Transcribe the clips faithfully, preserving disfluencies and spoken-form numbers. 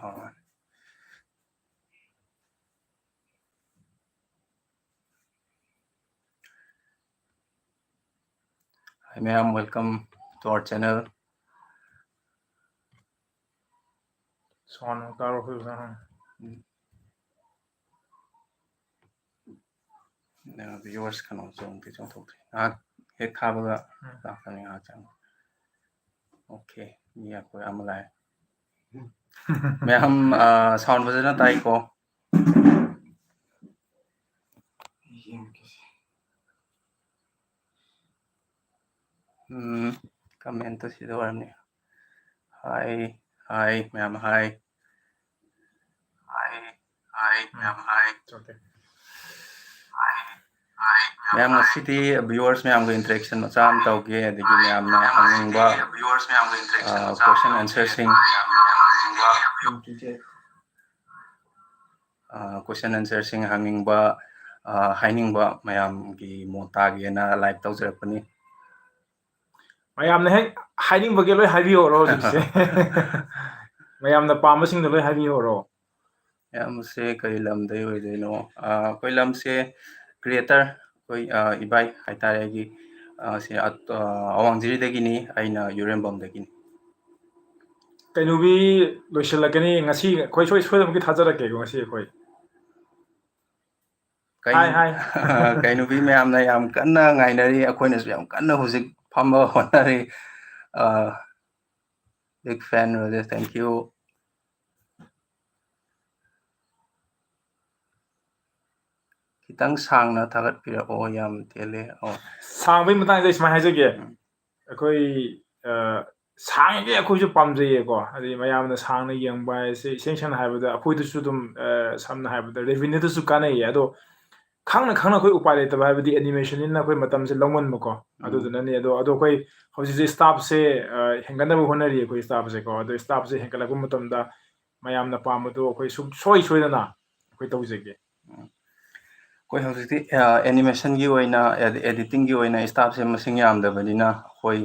ꯍꯣꯏ꯫ Hi ꯃꯌꯥꯝ, welcome to our channel. Sound ꯇꯥꯔꯣ ꯑꯩꯈꯣꯏ ꯑꯣꯖꯥ꯫ ꯎꯝ꯫ ꯑ, viewers ꯀꯩꯅꯣ ꯆꯣꯡꯗꯤ ꯆꯣꯡꯊꯣꯛꯇ꯭ꯔꯤ꯫ ꯉꯥꯏꯍꯥꯛ ꯍꯦꯛ ꯊꯥꯕꯒ ꯎꯝ꯫ ꯂꯥꯛꯀꯅꯤ, ꯉꯥꯏꯍꯥꯛ ꯆꯪꯉꯨ꯫ Okay, ꯃꯤ ꯑꯩꯈꯣꯏ ꯑꯃ ꯂꯥꯛꯑꯦ꯫ ꯃꯌꯥꯝ, ꯑ, sound ꯐꯖꯅ ꯇꯥꯏꯀꯣ? ꯌꯦꯡꯒꯦꯁꯦ꯫ ꯎꯝ, comment ꯁꯤꯗ ꯑꯣꯏꯔꯝꯅꯤ꯫ Hi, hi, ꯃꯌꯥꯝ hi꯫ Hi, hi, ꯃꯌꯥꯝ hi꯫ Okay꯫ Hi, hi, ꯃꯌꯥꯝ, ꯉꯁꯤꯗꯤ viewers ꯃꯌꯥꯝꯒ interaction ꯃꯆꯥ ꯑꯃ ꯇꯧꯒꯦ, ꯑꯗꯒꯤ ꯃꯌꯥꯝꯅ ꯍꯪꯅꯤꯡꯕ, ꯑ, question answerꯁꯤꯡ, ꯑ, question answerꯁꯤꯡ ꯍꯪꯅꯤꯡꯕ, ꯑ, ꯍꯥꯏꯅꯤꯡꯕ ꯃꯌꯥꯝꯒꯤ ꯃꯣꯠ ꯇꯥꯒꯦꯅ live ꯇꯧꯖꯔꯛꯄꯅꯤ꯫ ꯃꯌꯥꯝꯅ ꯍꯦꯛ ꯍꯥꯏꯅꯤꯡꯕꯒꯤ ꯂꯣꯏ ꯍꯥꯏꯕꯤꯍꯧꯔꯣ ꯍꯧꯖꯤꯛꯁꯦ꯫ ꯃꯌꯥꯝꯅ ꯄꯥꯝꯕꯁꯤꯡꯗꯣ ꯂꯣꯏ ꯍꯥꯏꯕꯤꯍꯧꯔꯣ꯫ ꯏꯌꯥꯝꯕꯁꯦ ꯀꯔꯤ ꯂꯝꯗꯩ ꯑꯣꯏꯗꯣꯏꯅꯣ? ꯑ, ꯑꯩꯈꯣꯏ ꯂꯝꯁꯦ Greater, ꯑꯩꯈꯣꯏ, ꯑ, ꯏꯕꯥꯏ ꯍꯥꯏꯇꯥꯔꯦ ꯑꯩꯒꯤ, ꯑ, ꯁꯤ, ꯑ, ꯑꯋꯥꯡꯖꯤꯔꯤꯗꯒꯤꯅꯤ, ꯑꯩꯅ ꯌꯨꯔꯦꯝꯕꯝꯗꯒꯤꯅꯤ꯫ ꯀꯩꯅꯣꯕꯤ ꯂꯣꯏꯁꯤꯜꯂꯛꯀꯅꯤ ꯉꯁꯤ, ꯑꯩꯈꯣꯏ ꯁꯣꯏ-, ꯁꯣꯏꯗꯅꯃꯛꯀꯤ ꯊꯥꯖꯔꯛꯀꯦꯀꯣ ꯉꯁꯤ ꯑꯩꯈꯣꯏ꯫ ꯀꯩ-, ꯍꯥꯏ, ꯍꯥꯏ꯫ ꯀꯩꯅꯣꯕꯤ ꯃꯌꯥꯝꯅ ꯌꯥꯝ ꯀꯟꯅ ꯉꯥꯏꯅꯔꯤ, ꯑꯩꯈꯣꯏꯅꯁꯨ ꯌꯥꯝ ꯀꯟꯅ ꯍꯧꯖꯤꯛ ꯐꯝꯕ ꯍꯣꯠꯅꯔꯤ꯫ ꯑ, big fan, Rojesh, thank you꯫ ꯈꯤꯇꯪ ꯁꯥꯡꯅ ꯊꯥꯒꯠꯄꯤꯔꯛꯑꯣ, ꯌꯥꯝ ꯇꯦꯜꯂꯦ꯫ ꯑꯣ꯫ ꯁꯥꯡꯕꯒꯤ ꯃꯇꯥꯡꯁꯦ ꯑꯩ ꯁꯨꯃꯥꯏꯅ ꯍꯥꯏꯖꯒꯦ꯫ ꯎꯝ꯫ ꯑꯩꯈꯣꯏ, ꯑ, ꯁꯥꯡꯉꯤꯉꯩ ꯑꯩꯈꯣꯏꯁꯨ ꯄꯥꯝꯖꯩꯌꯦꯀꯣ꯫ ꯍꯥꯏꯗꯤ ꯃꯌꯥꯝꯅ ꯁꯥꯡꯅ ꯌꯦꯡꯕ ꯍꯥꯏꯁꯦ ꯏꯁꯦꯡ ꯁꯦꯡꯅ ꯍꯥꯏꯕꯗ ꯑꯩꯈꯣꯏꯗꯁꯨ ꯑꯗꯨꯝ, ꯑ, ꯁꯝꯅ ꯍꯥꯏꯔꯕꯗ revenueꯗꯁꯨ ꯀꯥꯟꯅꯩꯌꯦ꯫ ꯑꯗꯣ ꯈꯪꯅ ꯈꯪꯅ ꯑꯩꯈꯣꯏ ꯎꯄꯥꯏ ꯂꯩꯇꯕ ꯍꯥꯏꯕꯗꯤ animationꯅꯤꯅ ꯑꯩꯈꯣꯏ ꯃꯇꯝꯁꯦ ꯂꯧꯃꯟꯕꯀꯣ꯫ ꯎꯝ꯫ ꯑꯗꯨꯗꯨꯅꯅꯦ꯫ ꯑꯗꯣ, ꯑꯗꯣ ꯑꯩꯈꯣꯏ ꯍꯧꯖꯤꯛꯁꯦ staffꯁꯦ, ꯑ, ꯍꯦꯟꯒꯠꯅꯕ ꯍꯣꯠꯅꯔꯤ ꯑꯩꯈꯣꯏ staffꯁꯦꯀꯣ꯫ ꯑꯗꯣ staffꯁꯦ ꯍꯦꯟꯒꯠꯂꯛꯄ ꯃꯇꯝꯗ ꯃꯌꯥꯝꯅ ꯄꯥꯝꯕꯗꯣ ꯑꯩꯈꯣꯏ ꯁꯨꯡꯁꯣꯏ ꯁꯣꯏꯗꯅ ꯑꯩꯈꯣꯏ ꯇꯧꯖꯒꯦ꯫ ꯎꯝ꯫ ꯑꯩꯈꯣꯏ ꯍꯧꯖꯤꯛꯇꯤ, ꯑ, animationꯒꯤ ꯑꯣꯏꯅ, ꯑꯦꯗꯤ-, editingꯒꯤ ꯑꯣꯏꯅ staffꯁꯦ ꯃꯁꯤꯡ ꯌꯥꯝꯗꯕꯅꯤꯅ ꯑꯩꯈꯣꯏ,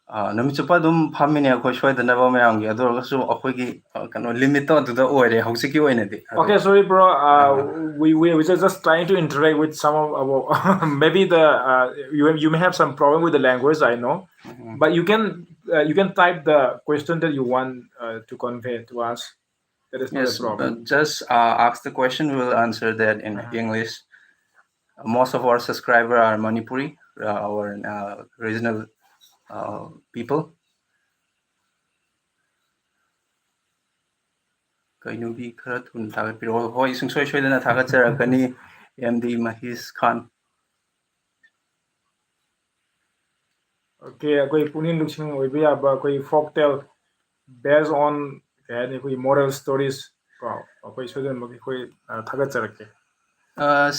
ꯑ, ꯅꯨꯃꯤꯠ ꯆꯨꯞꯄ ꯑꯗꯨꯝ ꯐꯝꯃꯤꯅꯦ ꯑꯩꯈꯣꯏ ꯁꯣꯏꯗꯅꯕ ꯃꯌꯥꯝꯒꯤ꯫ ꯑꯗꯨ ꯑꯣꯏꯔꯒꯁꯨ ꯑꯩꯈꯣꯏꯒꯤ, ꯑ, ꯀꯩꯅꯣ, limit ꯇꯣ ꯑꯗꯨꯗ ꯑꯣꯏꯔꯦ ꯍꯧꯖꯤꯛꯀꯤ ꯑꯣꯏꯅꯗꯤ꯫ ꯑꯗꯣ, Okay, sorry, bro. Uh, ꯑ, we we we just just trying to interact with some of our maybe the uh, you you may have some problem with the language, I know, um, but you can uh, you can type the question that you want uh, to convey to us. That is not a yes, uh, problem. Just uh, ask the question. We will answer that in Uh-huh. English. Most of our subscriber are Manipuri, uh, our uh, regional uh, people. ꯀꯩꯅꯣꯕꯤ ꯈꯔ ꯊꯨꯅ ꯊꯥꯒꯠꯄꯤꯔꯛꯑꯣ꯫ ꯍꯣꯏ, ꯁꯨꯡꯁꯣꯏ ꯁꯣꯏꯗꯅ ꯊꯥꯒꯠꯆꯔꯛꯀꯅꯤ, M D ꯃꯍꯤꯁ ꯈꯥꯟ꯫ Okay, ꯑꯩꯈꯣꯏ ꯄꯨꯛꯅꯤꯡ ꯂꯧꯁꯤꯡ ꯑꯣꯏꯕ ꯌꯥꯕ ꯑꯩꯈꯣꯏ folk tale based on ꯀꯩ ꯍꯥꯏꯅꯤ, ꯑꯩꯈꯣꯏꯒꯤ moral stories ꯀꯣ, ꯑꯩꯈꯣꯏ ꯁꯣꯏꯗꯅꯃꯛꯀꯤ ꯑꯩꯈꯣꯏ ꯑ, ꯊꯥꯒꯠꯆꯔꯛꯀꯦ꯫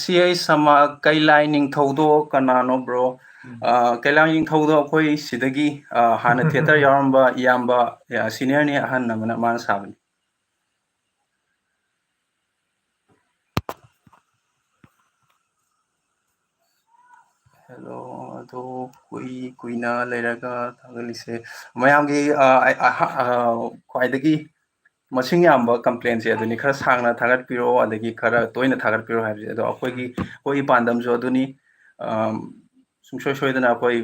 ꯁꯤ ꯑꯩ ꯁꯃꯥ ꯀꯩꯂꯥꯏ ꯅꯤꯡꯊꯧꯗꯣ ꯀꯅꯥꯅꯣ, ꯕ꯭ꯔꯣ? ꯎꯝ. ꯀꯩꯂꯥꯏ ꯅꯤꯡꯊꯧꯗꯣ ꯑꯩꯈꯣꯏ ꯁꯤꯗꯒꯤ ꯑ, ꯍꯥꯟꯅ ꯊꯤꯌꯦꯇꯔ ꯌꯥꯎꯔꯝꯕ ꯏꯌꯥꯝꯕ, ꯑ, ꯁꯤꯅꯤꯌꯔꯅꯤ, ꯑꯍꯟ ꯑꯃꯅ ꯃꯥꯅ ꯁꯥꯕꯅꯤ꯫ ꯍꯦꯜꯂꯣ꯫ ꯑꯗꯣ ꯀꯨꯏ ꯀꯨꯏꯅ ꯂꯩꯔꯒ ꯊꯥꯒꯠꯂꯤꯁꯦ ꯃꯌꯥꯝꯒꯤ, ꯑ, ꯑ, ꯑ, ꯈ꯭ꯋꯥꯏꯗꯒꯤ ꯃꯁꯤꯡ ꯌꯥꯝꯕ ꯀꯝꯄ꯭ꯂꯦꯟꯁꯦ ꯑꯗꯨꯅꯤ, ꯈꯔ ꯁꯥꯡꯅ ꯊꯥꯒꯠꯄꯤꯔꯛꯑꯣ, ꯑꯗꯒꯤ ꯈꯔ ꯇꯣꯏꯅ ꯊꯥꯒꯠꯄꯤꯔꯛꯑꯣ ꯍꯥꯏꯕꯁꯦ꯫ ꯑꯗꯣ ꯑꯩꯈꯣꯏꯒꯤ, ꯎꯝ. ꯑꯩꯈꯣꯏꯒꯤ ꯄꯥꯟꯗꯝꯁꯨ ꯑꯗꯨꯅꯤ, ꯑ, ꯁꯨꯡꯁꯣꯏ ꯁꯣꯏꯗꯅ ꯑꯩꯈꯣꯏ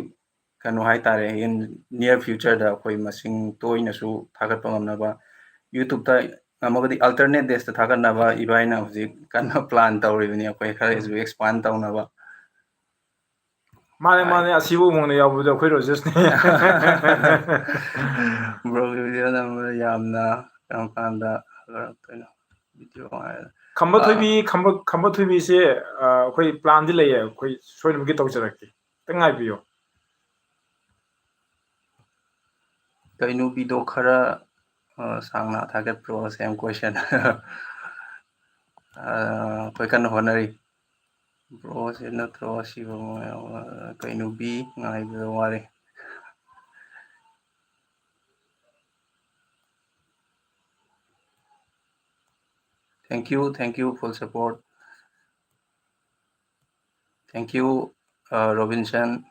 ꯀꯩꯅꯣ ꯍꯥꯏꯇꯥꯔꯦ, in near future ꯗ ꯑꯩꯈꯣꯏ ꯃꯁꯤꯡ ꯇꯣꯏꯅꯁꯨ ꯊꯥꯒꯠꯄ ꯉꯝꯅꯕ, YouTube ꯇ ꯉꯝꯃꯒꯗꯤ alternate days ꯇ ꯊꯥꯒꯠꯅꯕ ꯏꯕꯥꯏꯅ ꯍꯧꯖꯤꯛ ꯀꯟꯅ plan ꯇꯧꯔꯤꯕꯅꯤ, ꯑꯩꯈꯣꯏ ꯈꯔꯁꯨ ꯎꯝ. expand ꯇꯧꯅꯕ꯫ ꯃꯥꯅꯦ, ꯍꯥꯏ꯫ ꯃꯥꯅꯦ, ꯑꯁꯤꯕꯨ ꯃꯑꯣꯡꯗ ꯌꯥꯎꯕꯗꯣ ꯑꯩꯈꯣꯏ ꯔꯣꯖꯦꯁꯅꯦ꯫ Bro ꯒꯤ video ꯅꯝꯕꯗ ꯌꯥꯝꯅ ꯀꯔꯝ ꯀꯥꯟꯗ ꯊꯥꯒꯠꯂꯛꯇꯣꯏꯅꯣ? Video ꯍꯥꯏꯔ-, ꯈꯝꯕ ꯑ, ꯊꯣꯏꯕꯤ, ꯈꯝꯕ, ꯈꯝꯕ ꯊꯣꯏꯕꯤꯁꯦ, ꯑ, ꯑꯩꯈꯣꯏ plan ꯗꯤ ꯂꯩꯌꯦ, ꯑꯩꯈꯣꯏ ꯁꯣꯏꯗꯅꯃꯛꯀꯤ ꯇꯧꯖꯔꯛꯀꯦ, ꯈꯤꯇꯪ ꯉꯥꯏꯕꯤꯌꯣ꯫ ꯀꯩꯅꯣꯕꯤꯗꯣ ꯈꯔ, ꯑ, ꯁꯥꯡꯅ ꯊꯥꯒꯠꯄ꯭ꯔꯣ? Same question꯫ ꯑ, ꯑꯩꯈꯣꯏ ꯀꯟꯅ ꯍꯣꯠꯅꯔꯤ꯫ Bro ꯁꯦ ꯅꯠꯇ꯭ꯔꯣ ꯑꯁꯤꯕ? ꯀꯩꯅꯣꯕꯤ, ꯉꯥꯏꯕꯗ ꯋꯥꯔꯦ꯫ Thank you, thank you, full support. Thank you, uh, Robinson.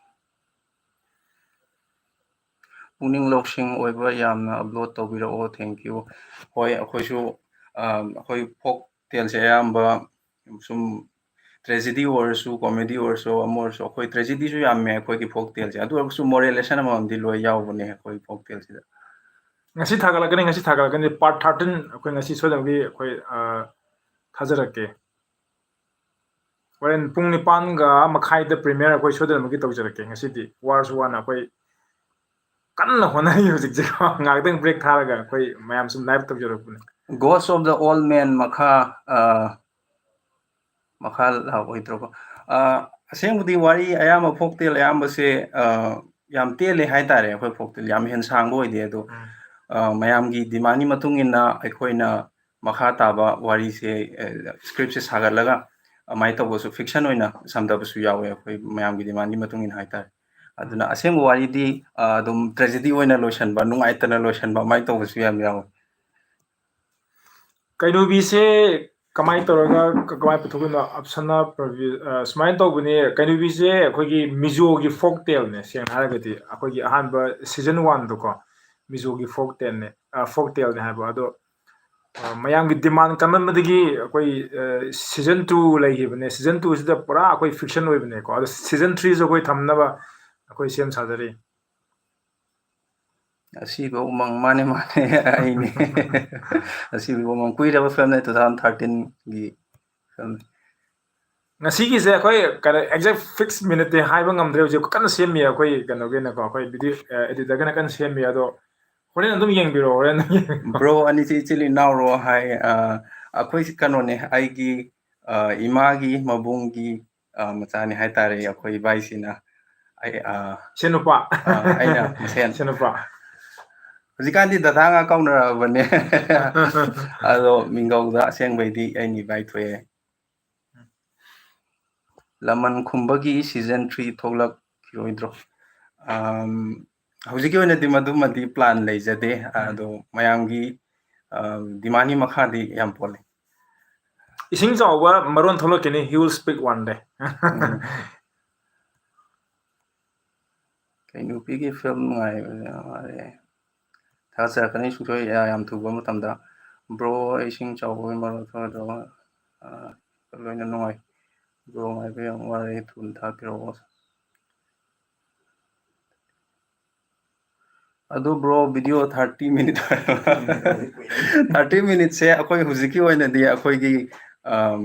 ꯄꯨꯛꯅꯤꯡ ꯂꯧꯁꯤꯡ ꯑꯣꯏꯕ ꯌꯥꯝꯅ ꯑꯞꯂꯣꯗ ꯇꯧꯕꯤꯔꯛꯑꯣ꯫ Thank you꯫ ꯍꯣꯏ, ꯑꯩꯈꯣꯏꯁꯨ, ꯑ, ꯑꯩꯈꯣꯏ ꯐꯣꯛ ꯇꯦꯜꯁꯦ ꯑꯌꯥꯝꯕ ꯁꯨꯝ ꯇ꯭ꯔꯦꯖꯤꯗꯤ ꯑꯣꯏꯔꯁꯨ, ꯀꯣꯃꯦꯗꯤ ꯑꯣꯏꯔꯁꯨ, ꯑꯃ ꯑꯣꯏꯔꯁꯨ, ꯑꯩꯈꯣꯏ ꯇ꯭ꯔꯦꯖꯤꯗꯤꯁꯨ ꯌꯥꯝꯃꯦ ꯑꯩꯈꯣꯏꯒꯤ ꯐꯣꯛ ꯇꯦꯜꯁꯦ꯫ ꯑꯗꯨ ꯑꯣꯏꯔꯒꯁꯨ ꯃꯣꯔꯦꯜ ꯂꯦꯁꯟ ꯑꯃꯃꯝꯗꯤ ꯂꯣꯏ ꯌꯥꯎꯕꯅꯦ ꯑꯩꯈꯣꯏ ꯐꯣꯛ ꯇꯦꯜꯁꯤꯗ꯫ ꯉꯁꯤ ꯊꯥꯒꯠꯂꯛꯀꯅꯤ, ꯉꯁꯤ ꯊꯥꯒꯠꯂꯛꯀꯅꯤ꯫ Part thirteen ꯑꯩꯈꯣꯏ ꯉꯁꯤ ꯁꯣꯏꯗꯅꯃꯛꯀꯤ ꯑꯩꯈꯣꯏ, ꯑ, ꯊꯥꯖꯔꯛꯀꯦ꯫ ꯍꯣꯔꯦꯟ ꯄꯨꯡ ꯅꯤꯄꯥꯟꯒ ꯃꯈꯥꯏꯗ premiere ꯑꯩꯈꯣꯏ ꯁꯣꯏꯗꯅꯃꯛꯀꯤ ꯇꯧꯖꯔꯛꯀꯦ꯫ ꯉꯁꯤꯗꯤ ꯋꯥꯔꯁꯨ ꯋꯥꯅ ꯑꯩꯈꯣꯏ ꯀꯟꯅ ꯍꯣꯠꯅꯔꯤ ꯍꯧꯖꯤꯛꯁꯦ꯫ ꯉꯥꯏꯍꯥꯛꯇꯪ break ꯊꯥꯔꯒ ꯑꯩꯈꯣꯏ ꯃꯌꯥꯝ ꯁꯨꯝ live ꯇꯧꯖꯔꯛꯄꯅꯦ꯫ Ghost of the Old Man ꯃꯈꯥ, ꯑ, ꯃꯈꯥ ꯂꯥꯛꯑꯣꯏꯗ꯭ꯔꯣꯀꯣ? ꯑ, ꯑꯁꯦꯡꯕꯗꯤ ꯋꯥꯔꯤ ꯑꯌꯥꯝꯕ ꯐꯣꯛ ꯇꯦꯜ ꯑꯌꯥꯝꯕꯁꯦ, ꯑ, ꯌꯥꯝ ꯇꯦꯜꯂꯦ ꯍꯥꯏꯇꯥꯔꯦ꯫ ꯑꯩꯈꯣꯏ ꯐꯣꯛ ꯇꯦꯜ ꯌꯥꯝ ꯍꯦꯟꯅ ꯁꯥꯡꯕ ꯑꯣꯏꯗꯦ꯫ ꯑꯗꯣ, ꯎꯝ꯫ ꯑ, ꯃꯌꯥꯝꯒꯤ ꯗꯤꯃꯥꯟꯒꯤ ꯃꯇꯨꯡ ꯏꯟꯅ ꯑꯩꯈꯣꯏꯅ ꯃꯈꯥ ꯇꯥꯕ ꯋꯥꯔꯤꯁꯦ, ꯑ, script ꯁꯦ ꯁꯥꯒꯠꯂꯒ ꯑꯗꯨꯃꯥꯏꯅ ꯇꯧꯕꯁꯨ, ꯐꯤꯛꯁꯟ ꯑꯣꯏꯅ ꯁꯝꯊꯕꯁꯨ ꯌꯥꯎꯋꯦ, ꯑꯩꯈꯣꯏ ꯃꯌꯥꯝꯒꯤ ꯗꯤꯃꯥꯟꯒꯤ ꯃꯇꯨꯡ ꯏꯟꯅ ꯍꯥꯏꯇꯥꯔꯦ꯫ ꯑꯗꯨꯅ ꯑꯁꯦꯡꯕ ꯋꯥꯔꯤꯗꯤ, ꯑ, ꯑꯗꯨꯝ ꯇ꯭ꯔꯦꯖꯤꯗꯤ ꯑꯣꯏꯅ ꯂꯣꯏꯁꯟꯕ, ꯅꯨꯡꯉꯥꯏꯇꯅ ꯂꯣꯏꯁꯟꯕ, ꯑꯗꯨꯃꯥꯏꯅ ꯇꯧꯕꯁꯨ ꯌꯥꯝ ꯌꯥꯎꯋꯦ꯫ ꯀꯩꯅꯣꯕꯤꯁꯦ ꯀꯃꯥꯏꯅ ꯇꯧꯔꯒ ꯀ-, ꯀꯃꯥꯏꯅ ꯄꯨꯊꯣꯛꯏꯅꯣ? ꯑꯞꯁꯅꯥ ꯄ꯭ꯔꯕꯤ-, ꯑ, ꯁꯨꯃꯥꯏꯅ ꯇꯧꯕꯅꯦ, ꯀꯩꯅꯣꯕꯤꯁꯦ ꯑꯩꯈꯣꯏꯒꯤ ꯃꯤꯖꯣꯒꯤ ꯐꯣꯛ ꯇꯦꯜꯅꯦ, ꯁꯦꯡꯅ ꯍꯥꯏꯔꯒꯗꯤ꯫ ꯑꯩꯈꯣꯏꯒꯤ ꯑꯍꯥꯟꯕ season one ꯗꯣꯀꯣ, ꯃꯤꯖꯣꯒꯤ ꯐꯣꯛ ꯇꯦꯜꯅꯦ, ꯑ, ꯐꯣꯛ ꯇꯦꯜꯅꯦ ꯍꯥꯏꯕ꯫ ꯑꯗꯣ, ꯑ, ꯃꯌꯥꯝꯒꯤ ꯗꯤꯃꯥꯟ ꯀꯟꯃꯟꯕꯗꯒꯤ ꯑꯩꯈꯣꯏ, ꯑ, season two ꯂꯩꯈꯤꯕꯅꯦ꯫ Season two ꯁꯤꯗ ꯄꯨꯔꯥ ꯑꯩꯈꯣꯏ ꯐꯤꯛꯁꯟ ꯑꯣꯏꯕꯅꯦꯀꯣ꯫ ꯑꯗꯣ season three ꯁꯨ ꯑꯩꯈꯣꯏ ꯊꯝꯅꯕ ꯑꯩꯈꯣꯏ ꯁꯦꯝ ꯁꯥꯖꯔꯤ꯫ ꯑꯁꯤꯕ ꯎꯃꯪ, ꯃꯥꯅꯦ, ꯃꯥꯅꯦ, ꯑꯩꯅꯦ꯫ ꯑꯁꯤꯕ ꯎꯃꯪ ꯀꯨꯏꯔꯕ ꯐꯤꯂꯝꯅꯦ, two thousand thirteen ꯒꯤ ꯐꯤꯂꯝꯅꯤ꯫ ꯉꯁꯤꯒꯤꯁꯦ ꯑꯩꯈꯣꯏ ꯀꯩꯅꯣ exact fix minute ꯇꯤ ꯍꯥꯏꯕ ꯉꯝꯗ꯭ꯔꯦ, ꯍꯧꯖꯤꯛ ꯀꯟꯅ ꯁꯦꯝꯃꯤ ꯑꯩꯈꯣꯏ ꯀꯩꯅꯣꯒꯤꯅꯀꯣ, ꯑꯩꯈꯣꯏ video, ꯑ, editor ꯒꯅ ꯀꯟꯅ ꯁꯦꯝꯃꯤ꯫ ꯑꯗꯣ ꯍꯣꯔꯦꯟ ꯑꯗꯨꯝ ꯌꯦꯡꯕꯤꯔꯣ, ꯍꯣꯔꯦꯟ ꯑꯗꯨꯝ ꯌꯦꯡꯕꯤꯔꯣ꯫ Bro ꯑꯅꯤꯁꯤ ꯏꯆꯤꯜ ꯏꯅꯥꯎꯔꯣ ꯍꯥꯏ꯫ ꯑ, ꯑꯩꯈꯣꯏꯁꯤ ꯀꯩꯅꯣꯅꯦ, ꯑꯩꯒꯤ, ꯑ, ꯏꯃꯥꯒꯤ ꯃꯕꯨꯡꯒꯤ, ꯑ, ꯃꯆꯥꯅꯤ ꯍꯥꯏꯇꯥꯔꯦ ꯑꯩꯈꯣꯏ ꯏꯕꯥꯏꯁꯤꯅ꯫ ꯑꯩ, ꯑ, ꯏꯆꯦ ꯅꯨꯄꯥ꯫ ꯑ, ꯑꯩꯅ ꯃꯁꯦꯟ꯫ ꯏꯆꯦ ꯅꯨꯄꯥ꯫ ꯍꯧꯖꯤꯛꯀꯥꯟꯗꯤ ꯗꯗꯥ ꯉꯥꯛ ꯀꯧꯅꯔꯛꯑꯕꯅꯦ꯫ ꯑꯗꯣ ꯃꯤꯡꯒꯧꯗ ꯑꯁꯦꯡꯕꯩꯗꯤ ꯑꯩꯅ ꯏꯕꯥꯏ ꯊꯣꯛꯑꯦ꯫ ꯂꯃꯟ ꯈꯨꯝꯕꯒꯤ season three ꯊꯣꯛꯂꯛꯈꯤꯔꯣꯏꯗ꯭ꯔꯣ? ꯑꯝ, ꯍꯧꯖꯤꯛꯀꯤ ꯑꯣꯏꯅꯗꯤ ꯃꯗꯨꯃꯗꯤ plan ꯂꯩꯖꯗꯦ꯫ ꯎꯝ꯫ ꯑꯗꯣ ꯃꯌꯥꯝꯒꯤ, ꯑ, demand ꯀꯤ ꯃꯈꯥꯗꯤ ꯌꯥꯝ ꯄꯣꯜꯂꯦ꯫ ꯏꯁꯤꯡ ꯆꯥꯎꯕ ꯃꯔꯣꯟ ꯊꯣꯛꯂꯛꯈꯤꯅꯤ, he will speak one day꯫ ꯎꯝ꯫ ꯀꯩꯅꯣ ꯅꯨꯄꯤꯒꯤ ꯐꯤꯂꯝ ꯉꯥꯏꯕ ꯌꯥꯔꯦ꯫ ꯊꯥꯒꯠꯆꯔꯛꯀꯅꯤ ꯁꯨꯡꯁꯣꯏ ꯌꯥ-, ꯌꯥꯝ ꯊꯨꯕ ꯃꯇꯝꯗ꯫ ꯕ꯭ꯔꯣ, ꯑꯩ ꯏꯁꯤꯡ ꯆꯥꯎꯕꯒꯤ ꯃꯔꯛꯇ ꯑꯗꯣ, ꯑ, ꯂꯣꯏꯅ ꯅꯨꯡꯉꯥꯏ꯫ ꯕ꯭ꯔꯣ, ꯉꯥꯏꯕ ꯌꯥꯝ ꯋꯥꯔꯦ, ꯊꯨꯅ ꯊꯥꯔꯛꯄꯤꯔꯛꯑꯣ꯫ ꯑꯗꯨ bro, video thirty minute thirty ꯃꯤꯅꯤꯠꯁꯦ ꯑꯩꯈꯣꯏ ꯍꯧꯖꯤꯛꯀꯤ ꯑꯣꯏꯅꯗꯤ ꯑꯩꯈꯣꯏꯒꯤ, ꯑꯝ,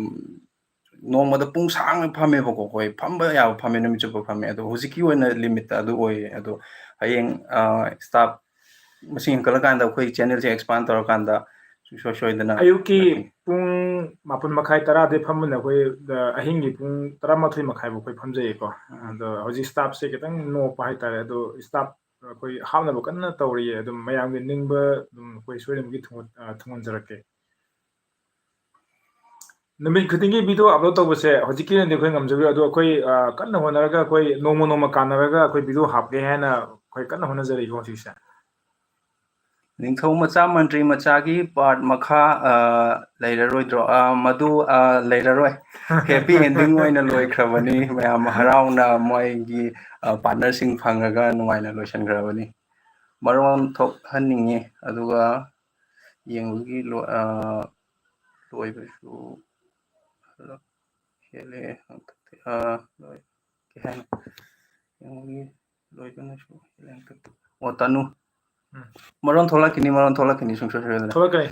ꯅꯣꯡꯃꯗ ꯄꯨꯡ ꯁꯥꯡꯅ ꯐꯝꯃꯦꯕꯀꯣ, ꯑꯩꯈꯣꯏ ꯐꯝꯕ ꯌꯥꯕ ꯐꯝꯃꯦ, ꯅꯨꯃꯤꯠ ꯆꯨꯞꯄ ꯐꯝꯃꯦ꯫ ꯑꯗꯣ ꯍꯧꯖꯤꯛꯀꯤ ꯑꯣꯏꯅ ꯂꯤꯃꯤꯠꯇ ꯑꯗꯨ ꯑꯣꯏꯌꯦ꯫ ꯑꯗꯣ ꯍꯌꯦꯡ, ꯑ, ꯁ꯭ꯇꯥꯐ ꯃꯁꯤꯡ ꯍꯦꯟꯒꯠꯂꯀꯥꯟꯗ ꯑꯩꯈꯣꯏ ꯆꯦꯅꯦꯜꯁꯦ ꯑꯦꯛꯁꯄꯥꯟ ꯇꯧꯔꯀꯥꯟꯗ ꯁꯨꯡꯁꯣꯏ ꯁꯣꯏꯗꯅ ꯑꯌꯨꯛꯀꯤ ꯂꯥꯛꯀꯅꯤ꯫ ꯄꯨꯡ ꯃꯥꯄꯟ ꯃꯈꯥꯏ, ꯇꯔꯥꯗꯩ ꯐꯝꯕꯅ ꯑꯩꯈꯣꯏ, ꯑ, ꯑꯍꯤꯡꯒꯤ ꯄꯨꯡ ꯇꯔꯥꯃꯥꯊꯣꯏ ꯃꯈꯥꯏꯐꯥꯎ ꯑꯩꯈꯣꯏ ꯐꯝꯖꯩꯌꯦꯀꯣ꯫ ꯎꯝ꯫ ꯑꯗꯣ ꯍꯧꯖꯤꯛ ꯁ꯭ꯇꯥꯐꯁꯦ ꯈꯤꯇꯪ ꯅꯣꯞꯄ ꯍꯥꯏꯇꯥꯔꯦ꯫ ꯑꯗꯣ ꯁ꯭ꯇꯥꯐ ꯑꯩꯈꯣꯏ ꯍꯥꯞꯅꯕ ꯀꯟꯅ ꯇꯧꯔꯤꯌꯦ꯫ ꯑꯗꯨꯝ ꯃꯌꯥꯝꯒꯤ ꯅꯤꯡꯕ ꯑꯗꯨꯝ ꯑꯩꯈꯣꯏ ꯁꯣꯏꯗꯅꯃꯛꯀꯤ ꯊꯨꯡꯍꯟ-, ꯑ, ꯊꯨꯡꯍꯟꯖꯔꯛꯀꯦ꯫ ꯅꯨꯃꯤꯠ ꯈꯨꯗꯤꯡꯒꯤ ꯚꯤꯗꯤꯑꯣ ꯑꯞꯂꯣꯗ ꯇꯧꯕꯁꯦ ꯍꯧꯖꯤꯛꯀꯤ ꯑꯣꯏꯅꯗꯤ ꯑꯩꯈꯣꯏ ꯉꯝꯖꯔꯣꯏ, ꯑꯗꯣ ꯑꯩꯈꯣꯏ, ꯑ, ꯀꯟꯅ ꯍꯣꯠꯅꯔꯒ ꯑꯩꯈꯣꯏ ꯅꯣꯡꯃ ꯅꯣꯡꯃ ꯀꯥꯟꯅꯔꯒ ꯑꯩꯈꯣꯏ ꯚꯤꯗꯤꯑꯣ ꯍꯥꯞꯀꯦ ꯍꯥꯏꯅ ꯑꯩꯈꯣꯏ ꯀꯟꯅ ꯍꯣꯠꯅꯖꯔꯤꯀꯣ ꯍꯧꯖꯤꯛꯁꯦ꯫ ꯅꯤꯡꯊꯧ ꯃꯆꯥ ꯃꯟꯇ꯭ꯔꯤ ꯃꯆꯥꯒꯤ ꯄꯥꯔꯠ ꯃꯈꯥ, ꯑ, ꯂꯩꯔꯔꯣꯏꯗ꯭ꯔꯣ? ꯑ, ꯃꯗꯨ, ꯑ, ꯂꯩꯔꯔꯣꯏ꯫ ꯍꯦꯄꯤ ꯑꯦꯟꯗꯤꯡ ꯑꯣꯏꯅ ꯂꯣꯏꯈ꯭ꯔꯕꯅꯤ꯫ ꯃꯌꯥꯝ ꯍꯔꯥꯎꯅ ꯃꯣꯏꯒꯤ, ꯑ, ꯄꯥꯔꯠꯅꯔꯁꯤꯡ ꯐꯪꯉꯒ ꯅꯨꯡꯉꯥꯏꯅ ꯂꯣꯏꯁꯤꯟꯈ꯭ꯔꯕꯅꯤ꯫ ꯃꯔꯣꯟ ꯊꯣꯛꯍꯟꯅꯤꯡꯉꯤ, ꯑꯗꯨꯒ ꯌꯦꯡꯕꯒꯤ ꯂꯣ-, ꯑ, ꯂꯣꯏꯕꯁꯨ ꯍꯦꯜꯂꯦ꯫ ꯑ, ꯂꯣꯏ-, ꯀꯩ ꯍꯥꯏꯅꯤ? ꯌꯦꯡꯕꯒꯤ ꯂꯣꯏꯕꯅꯁꯨ ꯍꯦꯜꯂꯦ꯫ ꯑꯣ, ꯇꯅꯨ꯫ ꯎꯝ꯫ ꯃꯔꯣꯟ ꯊꯣꯛꯂꯛꯈꯤꯅꯤ, ꯃꯔꯣꯟ ꯊꯣꯛꯂꯛꯈꯤꯅꯤ, ꯁꯨꯡꯁꯣꯏ ꯁꯣꯏꯗꯅ꯫ ꯊꯣꯛꯂꯛꯀꯅꯤ꯫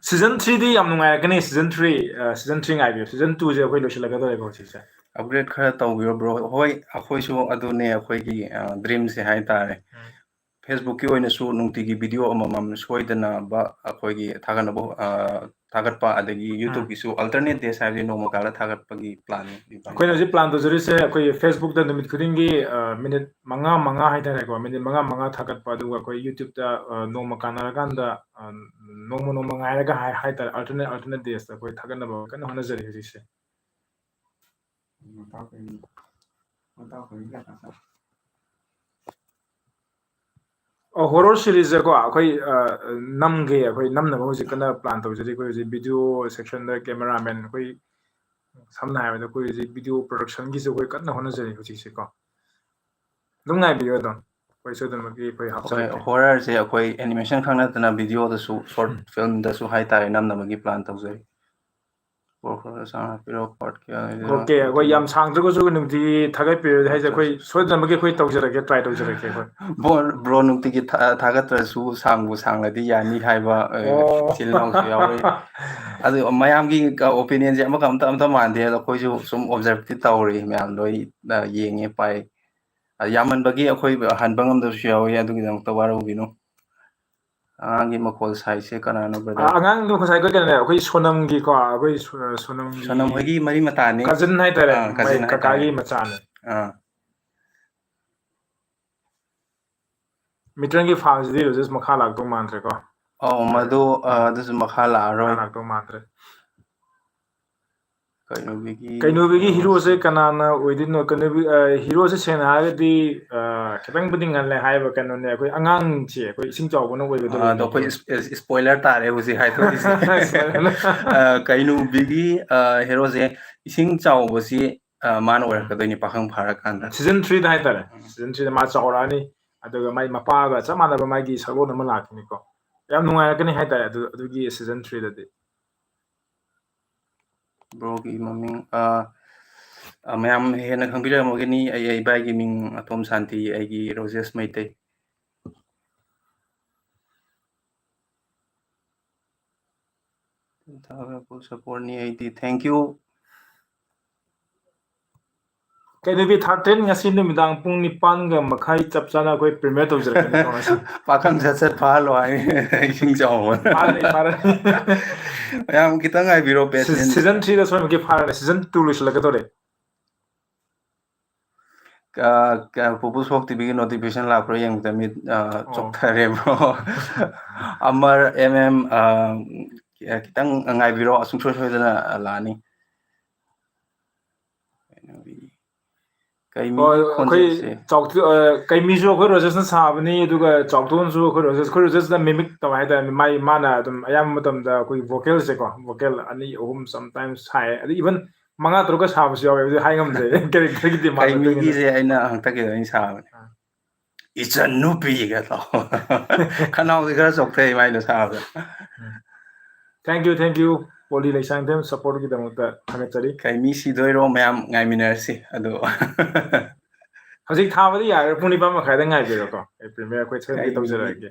Season threeꯗꯤ ꯌꯥꯝ ꯅꯨꯡꯉꯥꯏꯔꯛꯀꯅꯤ, season three, ꯑ, season three ꯉꯥꯏꯕꯤꯌꯨ꯫ Season twoꯁꯦ ꯑꯩꯈꯣꯏ ꯂꯣꯏꯁꯤꯜꯂꯛꯀꯗꯧꯔꯦꯀꯣ ꯍꯧꯖꯤꯛꯁꯦ꯫ Upgrade ꯈꯔ ꯇꯧꯕꯤꯌꯣ, bro꯫ ꯍꯣꯏ, ꯑꯩꯈꯣꯏꯁꯨ ꯑꯗꯨꯅꯦ ꯑꯩꯈꯣꯏꯒꯤ, ꯑ, dreamꯁꯦ ꯍꯥꯏꯇꯥꯔꯦ꯫ ꯎꯝ꯫ Facebookꯀꯤ ꯑꯣꯏꯅꯁꯨ ꯅꯨꯡꯇꯤꯒꯤ video ꯑꯃꯃꯝ ꯁꯣꯏꯗꯅꯕ ꯑꯩꯈꯣꯏꯒꯤ ꯊꯥꯒꯠꯅꯕ, ꯑ, ꯊꯥꯒꯠꯄ, ꯑꯗꯒꯤ ꯎꯝ꯫ YouTubeꯀꯤꯁꯨ alternate days ꯍꯥꯏꯕꯗꯤ ꯅꯣꯡꯃ ꯀꯥꯜꯂ ꯊꯥꯒꯠꯄꯒꯤ plan ꯏꯕꯥꯅꯤ ꯑꯩꯈꯣꯏꯅ ꯍꯧꯖꯤꯛ plan ꯇꯧꯖꯔꯤꯁꯦ, ꯑꯩꯈꯣꯏꯒꯤ Facebookꯇ ꯅꯨꯃꯤꯠ ꯈꯨꯗꯤꯡꯒꯤ, ꯑ, minute ꯃꯉꯥ ꯃꯉꯥ ꯍꯥꯏꯇꯥꯔꯦꯀꯣ, minute ꯃꯉꯥ ꯃꯉꯥ ꯊꯥꯒꯠꯄ, ꯑꯗꯨꯒ ꯑꯩꯈꯣꯏ YouTubeꯇ, ꯑ, ꯅꯣꯡꯃ ꯀꯥꯟꯅꯔꯀꯥꯟꯗ, ꯑ, ꯅꯣꯡꯃ ꯅꯣꯡꯃ ꯉꯥꯏꯔꯒ ꯍꯥꯏ-, ꯍꯥꯏꯇꯥꯔꯦ, alternate, alternate daysꯇ ꯑꯩꯈꯣꯏ ꯊꯥꯒꯠꯅꯕ ꯀꯟꯅ ꯍꯣꯠꯅꯖꯔꯤ ꯍꯧꯖꯤꯛꯁꯦ꯫ ꯑ, horror seriesꯁꯦꯀꯣ, ꯑꯩꯈꯣꯏ, ꯑ, ꯅꯝꯒꯦ, ꯑꯩꯈꯣꯏ ꯅꯝꯅꯕ ꯍꯧꯖꯤꯛ ꯀꯟꯅ plan ꯇꯧꯖꯔꯤ꯫ ꯑꯩꯈꯣꯏ ꯍꯧꯖꯤꯛ video sectionꯗ cameraman, ꯑꯩꯈꯣꯏ ꯁꯝꯅ ꯍꯥꯏꯔꯕꯗ ꯑꯩꯈꯣꯏ ꯍꯧꯖꯤꯛ video productionꯒꯤꯁꯨ ꯑꯩꯈꯣꯏ ꯀꯟꯅ ꯍꯣꯠꯅꯖꯔꯤ ꯍꯧꯖꯤꯛꯁꯦꯀꯣ꯫ ꯑꯗꯨꯝ ꯉꯥꯏꯕꯤꯌꯨ ꯑꯗꯨꯝ꯫ ꯑꯩꯈꯣꯏ ꯁꯣꯏꯗꯅꯃꯛꯀꯤ ꯑꯩꯈꯣꯏ ꯑꯩꯈꯣꯏ ꯍꯥꯞꯆꯔꯛꯀꯦ꯫ ꯍꯣꯔꯔꯁꯦ ꯑꯩꯈꯣꯏ ꯑꯦꯅꯤꯃꯦꯁꯟ ꯈꯛ ꯅꯠꯇꯅ ꯚꯤꯗꯤꯑꯣꯗꯁꯨ, ꯁꯣꯔꯠ ꯐꯤꯂꯝꯗꯁꯨ ꯍꯥꯏꯇꯥꯔꯦ, ꯅꯝꯅꯕꯒꯤ ꯄ꯭ꯂꯥꯟ ꯇꯧꯖꯔꯤ꯫ ꯄꯣꯔ ꯈꯔ ꯁꯥꯡꯅ ꯍꯥꯞꯄꯤꯔꯣ, ꯄꯥꯔꯠ ꯀꯌꯥ ꯑꯣꯏꯗꯣꯏꯅꯣ? ꯑꯣꯀꯦ, ꯑꯩꯈꯣꯏ ꯌꯥꯝ ꯁꯥꯡꯗ꯭ꯔꯒꯁꯨ ꯅꯨꯡꯇꯤꯒꯤ ꯊꯥꯒꯠꯄꯤꯔꯗꯤ ꯍꯥꯏꯁꯦ ꯑꯩꯈꯣꯏ ꯁꯣꯏꯗꯅꯃꯛꯀꯤ ꯑꯩꯈꯣꯏ ꯇꯧꯖꯔꯛꯀꯦ, ꯇ꯭ꯔꯥꯏ ꯇꯧꯖꯔꯛꯀꯦ ꯑꯩꯈꯣꯏ꯫ ꯕ꯭ꯔꯣ, ꯕ꯭ꯔꯣ ꯅꯨꯡꯇꯤꯒꯤ ꯊꯥ-, ꯊꯥꯒꯠꯇ꯭ꯔꯁꯨ ꯁꯥꯡꯕꯨ ꯁꯥꯡꯂꯗꯤ ꯌꯥꯅꯤ ꯍꯥꯏꯕ, ꯑ, ꯑꯣ꯫ ꯏꯆꯤꯜ ꯏꯅꯥꯎꯁꯨ ꯌꯥꯎꯔꯤ꯫ ꯑꯗꯨ ꯃꯌꯥꯝꯒꯤ ꯑꯣꯄꯤꯅꯤꯌꯟꯁꯦ ꯑꯃꯒ ꯑꯝꯇ, ꯑꯝꯇ ꯃꯥꯟꯗꯦ꯫ ꯑꯗꯣ ꯑꯩꯈꯣꯏꯁꯨ ꯁꯨꯝ ꯑꯣꯕꯖꯔꯕꯇꯤ ꯇꯧꯔꯤ, ꯃꯌꯥꯝ ꯂꯣꯏ, ꯑ, ꯌꯦꯡꯉꯦ, ꯄꯥꯏ꯫ ꯑ, ꯌꯥꯝꯃꯟꯕꯒꯤ ꯑꯩꯈꯣꯏ ꯍꯟꯕ ꯉꯝꯗꯕꯁꯨ ꯌꯥꯎꯋꯤ, ꯑꯗꯨꯒꯤꯗꯃꯛꯇ ꯋꯥꯔꯧꯕꯤꯅꯨ꯫ ꯑꯉꯥꯡꯒꯤ ꯃꯈꯣꯜ ꯁꯥꯏꯁꯦ ꯀꯅꯥꯅꯣ, ꯑ, brother? ꯑꯉꯥꯡꯗꯣ ꯉꯁꯥꯏ ꯑꯩꯈꯣꯏ ꯀꯩꯅꯣꯅꯦ, ꯑꯩꯈꯣꯏ ꯁꯣꯅꯝꯒꯤꯀꯣ, ꯑꯩꯈꯣꯏ ꯁꯣ-, ꯁꯣꯅꯝꯒꯤ ꯁꯣꯅꯝ ꯍꯣꯏꯒꯤ ꯃꯔꯤ ꯃꯇꯥꯅꯤ꯫ ꯀꯖꯤꯟ ꯍꯥꯏꯇꯥꯔꯦ, ꯑꯥ, ꯃꯥꯏ ꯀꯖꯤꯟ ꯍꯥꯏꯇꯥꯔꯦ꯫ ꯀꯀꯥꯒꯤ ꯃꯆꯥꯅꯦ꯫ ꯑꯥ꯫ ꯃꯤꯇ꯭ꯔꯪꯒꯤ ꯐꯥꯝꯁꯤꯗꯤ ꯔꯣꯖꯦꯁ ꯃꯈꯥ ꯂꯥꯛꯇꯧ ꯃꯥꯟꯗ꯭ꯔꯦꯀꯣ꯫ ꯑꯧ, ꯃꯗꯨ, ꯑ, ꯑꯗꯨꯁꯨ ꯃꯈꯥ ꯂꯥꯛꯑꯔꯣꯏ꯫ ꯃꯈꯥ ꯂꯥꯛꯇꯧ ꯃꯥꯟꯗ꯭ꯔꯦ꯫ ꯀꯩꯅꯣꯕꯤꯒꯤ ꯀꯩꯅꯣꯕꯤꯒꯤ ꯍꯤꯔꯣꯁꯦ ꯍꯤꯔꯣꯁꯦ꯫ ꯀꯅꯥꯅ ꯑꯣꯏꯗꯣꯏꯅꯣ? ꯀꯩꯅꯣꯕꯤ, ꯑ, ꯍꯤꯔꯣꯁꯦ ꯁꯦꯡꯅ ꯍꯥꯏꯔꯒꯗꯤ, ꯑ, ꯈꯤꯇꯪꯕꯨꯗꯤ ꯉꯜꯂꯦ ꯍꯥꯏꯕ ꯀꯩꯅꯣꯅꯦ, ꯑꯩꯈꯣꯏ ꯑꯉꯥꯡꯁꯦ, ꯑꯩꯈꯣꯏ ꯏꯁꯤꯡ ꯆꯥꯎꯕꯅ ꯑꯣꯏꯒꯗꯧꯔꯤꯕꯅꯦ꯫ ꯑꯗꯣ ꯑꯩꯈꯣꯏ ꯏꯁ-, ꯏꯁ-, ꯁ꯭ꯄꯣꯏꯂꯔ ꯇꯥꯔꯦ ꯍꯧꯖꯤꯛ ꯍꯥꯏꯗꯣꯛꯏꯁꯦ꯫ ꯑ, ꯀꯩꯅꯣꯕꯤꯒꯤ, ꯑ, ꯍꯤꯔꯣꯁꯦ ꯏꯁꯤꯡ ꯆꯥꯎꯕꯁꯤ, ꯑ, ꯃꯥꯅ ꯑꯣꯏꯔꯛꯀꯗꯣꯏꯅꯤ ꯄꯥꯈꯪ ꯐꯥꯔꯀꯥꯟꯗ꯫ ꯁꯤꯖꯟ ꯊ꯭ꯔꯤꯗ ꯍꯥꯏꯇꯥꯔꯦ꯫ ꯎꯝ꯫ ꯁꯤꯖꯟ ꯊ꯭ꯔꯤꯗ ꯃꯥ ꯆꯥꯎꯔꯛꯑꯅꯤ, ꯑꯗꯨꯒ ꯃꯥꯏ ꯃꯄꯥꯒ ꯆꯞ ꯃꯥꯟꯅꯕ ꯃꯥꯒꯤ ꯁꯛꯂꯣꯟ ꯑꯃ ꯂꯥꯛꯀꯅꯤꯀꯣ꯫ ꯌꯥꯝ ꯅꯨꯡꯉꯥꯏꯔꯛꯀꯅꯤ ꯍꯥꯏꯇꯥꯔꯦ ꯑꯗꯨ, ꯑꯗꯨꯒꯤ ꯁꯤꯖꯟ ꯊ꯭ꯔꯤꯗꯗꯤ꯫ ꯕ꯭ꯔꯣꯒꯤ ꯃꯃꯤꯡ, ꯑ, ꯑ, ꯃꯌꯥꯝ ꯍꯦꯟꯅ ꯈꯪꯕꯤꯔꯝꯃꯒꯅꯤ꯫ ꯑꯩ, ꯑꯩ ꯏꯕꯥꯏꯒꯤ ꯃꯤꯡ ꯑꯇꯣꯝ ꯁꯥꯟꯇꯤ, ꯑꯩꯒꯤ ꯔꯣꯖꯦꯁ ꯃꯩꯇꯩ꯫ ꯐꯨꯜ ꯁꯞꯄꯣꯔꯠꯅꯤ ꯑꯩꯗꯤ꯫ Thank you꯫ ꯀꯩꯅꯣꯕꯤ ꯊꯥꯔꯇꯤꯟ, ꯉꯁꯤ ꯅꯨꯃꯤꯗꯥꯡ ꯄꯨꯡ ꯅꯤꯄꯥꯟꯒ ꯃꯈꯥꯏ ꯆꯞ ꯆꯥꯅ ꯑꯩꯈꯣꯏ ꯄ꯭ꯔꯤꯃꯤꯌꯔ ꯇꯧꯖꯔꯛꯀꯅꯤꯀꯣ ꯉꯁꯤ꯫ ꯄꯥꯈꯪ ꯁꯠ ꯁꯠ ꯐꯥꯍꯜꯂꯣ ꯍꯥꯏ, ꯏꯁꯤꯡ ꯆꯥꯎꯕ꯫ ꯐꯥꯔꯅꯤ, ꯐꯥꯔꯅꯤ꯫ ꯃꯌꯥꯝ ꯈꯤꯇꯪ ꯉꯥꯏꯕꯤꯔꯣ, ꯁꯤ-, ꯄꯦꯁꯦꯟꯁ꯫ ꯁꯤꯖꯟ ꯊ꯭ꯔꯤꯗ ꯁꯣꯏꯗꯅꯃꯛꯀꯤ ꯐꯥꯔꯅꯤ, ꯁꯤꯖꯟ ꯇꯨ ꯂꯣꯏꯁꯤꯜꯂꯛꯀꯗꯧꯔꯦ꯫ ꯀ-, ꯀ-, ꯄꯨꯄꯨ ꯁꯣꯛ ꯇꯤꯚꯤꯒꯤ ꯅꯣꯇꯤꯐꯤꯀꯦꯁꯟ ꯂꯥꯛꯄ꯭ꯔꯥ ꯌꯦꯡꯕꯗ ꯃꯤꯠ, ꯑ, ꯑꯣ꯫ ꯆꯣꯛꯊꯔꯦ, ꯕ꯭ꯔꯣ꯫ ꯑꯃꯔ ꯑꯦꯝ ꯑꯦꯝ, ꯑ, ꯈꯤꯇꯪ ꯉꯥꯏꯕꯤꯔꯣ, ꯁꯨꯡꯁꯣꯏ ꯁꯣꯏꯗꯅ, ꯑ, ꯂꯥꯛꯑꯅꯤ꯫ ꯀꯩꯅꯣꯒꯤ, ꯀꯩꯃꯤꯒꯤ ꯍꯣꯏ, ꯑꯩꯈꯣꯏ ꯈꯣꯟꯖꯦꯜꯁꯦ꯫ ꯆꯥꯎꯊ-, ꯑ, ꯀꯩꯃꯤꯁꯨ ꯑꯩꯈꯣꯏ ꯔꯣꯖꯦꯁꯅ ꯁꯥꯕꯅꯤ, ꯑꯗꯨꯒ ꯆꯥꯎꯊꯣꯟꯁꯨ ꯑꯩꯈꯣꯏ ꯔꯣꯖꯦꯁ, ꯑꯩꯈꯣꯏ ꯔꯣꯖꯦꯁꯅ ꯃꯤꯃꯤꯛ ꯇꯧꯕ ꯍꯥꯏꯇꯥꯔꯦ꯫ ꯃꯥꯏ, ꯃꯥꯅ ꯑꯗꯨꯝ ꯑꯌꯥꯝꯕ ꯃꯇꯝꯗ ꯑꯩꯈꯣꯏ ꯚꯣꯀꯦꯜꯁꯦꯀꯣ, ꯚꯣꯀꯦꯜ ꯑꯅꯤ, ꯑꯍꯨꯝ sometimes ꯁꯥꯏ꯫ ꯑꯗꯨ even ꯃꯉꯥ ꯇꯔꯨꯛꯀ ꯁꯥꯕꯁꯨ ꯌꯥꯎꯋꯦ, ꯑꯗꯨꯗꯤ ꯍꯥꯏ ꯉꯝꯗ꯭ꯔꯦ꯫ ꯀꯔꯤ ꯀꯔꯤꯒꯤ ꯗꯤꯃꯥꯟ ꯑꯣꯏꯗꯣꯏꯅꯣ? ꯀꯩꯃꯤꯒꯤꯁꯦ ꯑꯩꯅ ꯍꯟꯗꯛꯀꯤꯗꯣ ꯑꯩꯅ ꯁꯥꯕꯅꯦ꯫ ꯏꯆꯟ ꯅꯨꯄꯤꯒ ꯇꯧ꯫ ꯈꯅꯥꯎꯗꯤ ꯈꯔ ꯆꯣꯛꯊꯩ ꯃꯥꯏꯗꯣ ꯁꯥꯕꯗ꯫ Thank you, thank you, poly Leishangthem, support ꯀꯤꯗꯃꯛꯇ ꯊꯥꯒꯠꯆꯔꯤ꯫ ꯀꯩꯃꯤ ꯁꯤꯗꯣꯏꯔꯣ ꯃꯌꯥꯝ ꯉꯥꯏꯃꯤꯟꯅꯔꯁꯤ ꯑꯗꯣ꯫ ꯍꯧꯖꯤꯛ ꯊꯥꯕꯗꯤ ꯌꯥꯔꯦ, ꯄꯨꯡ ꯅꯤꯄꯥꯟ ꯃꯈꯥꯏꯗ ꯉꯥꯏꯕꯤꯔꯣꯀꯣ꯫ ꯑꯩ premiere ꯑꯩꯈꯣꯏ ꯊꯦꯡꯅꯕꯤ ꯀꯩꯃꯤꯗꯤ ꯇꯧꯖꯔꯛꯑꯒꯦ꯫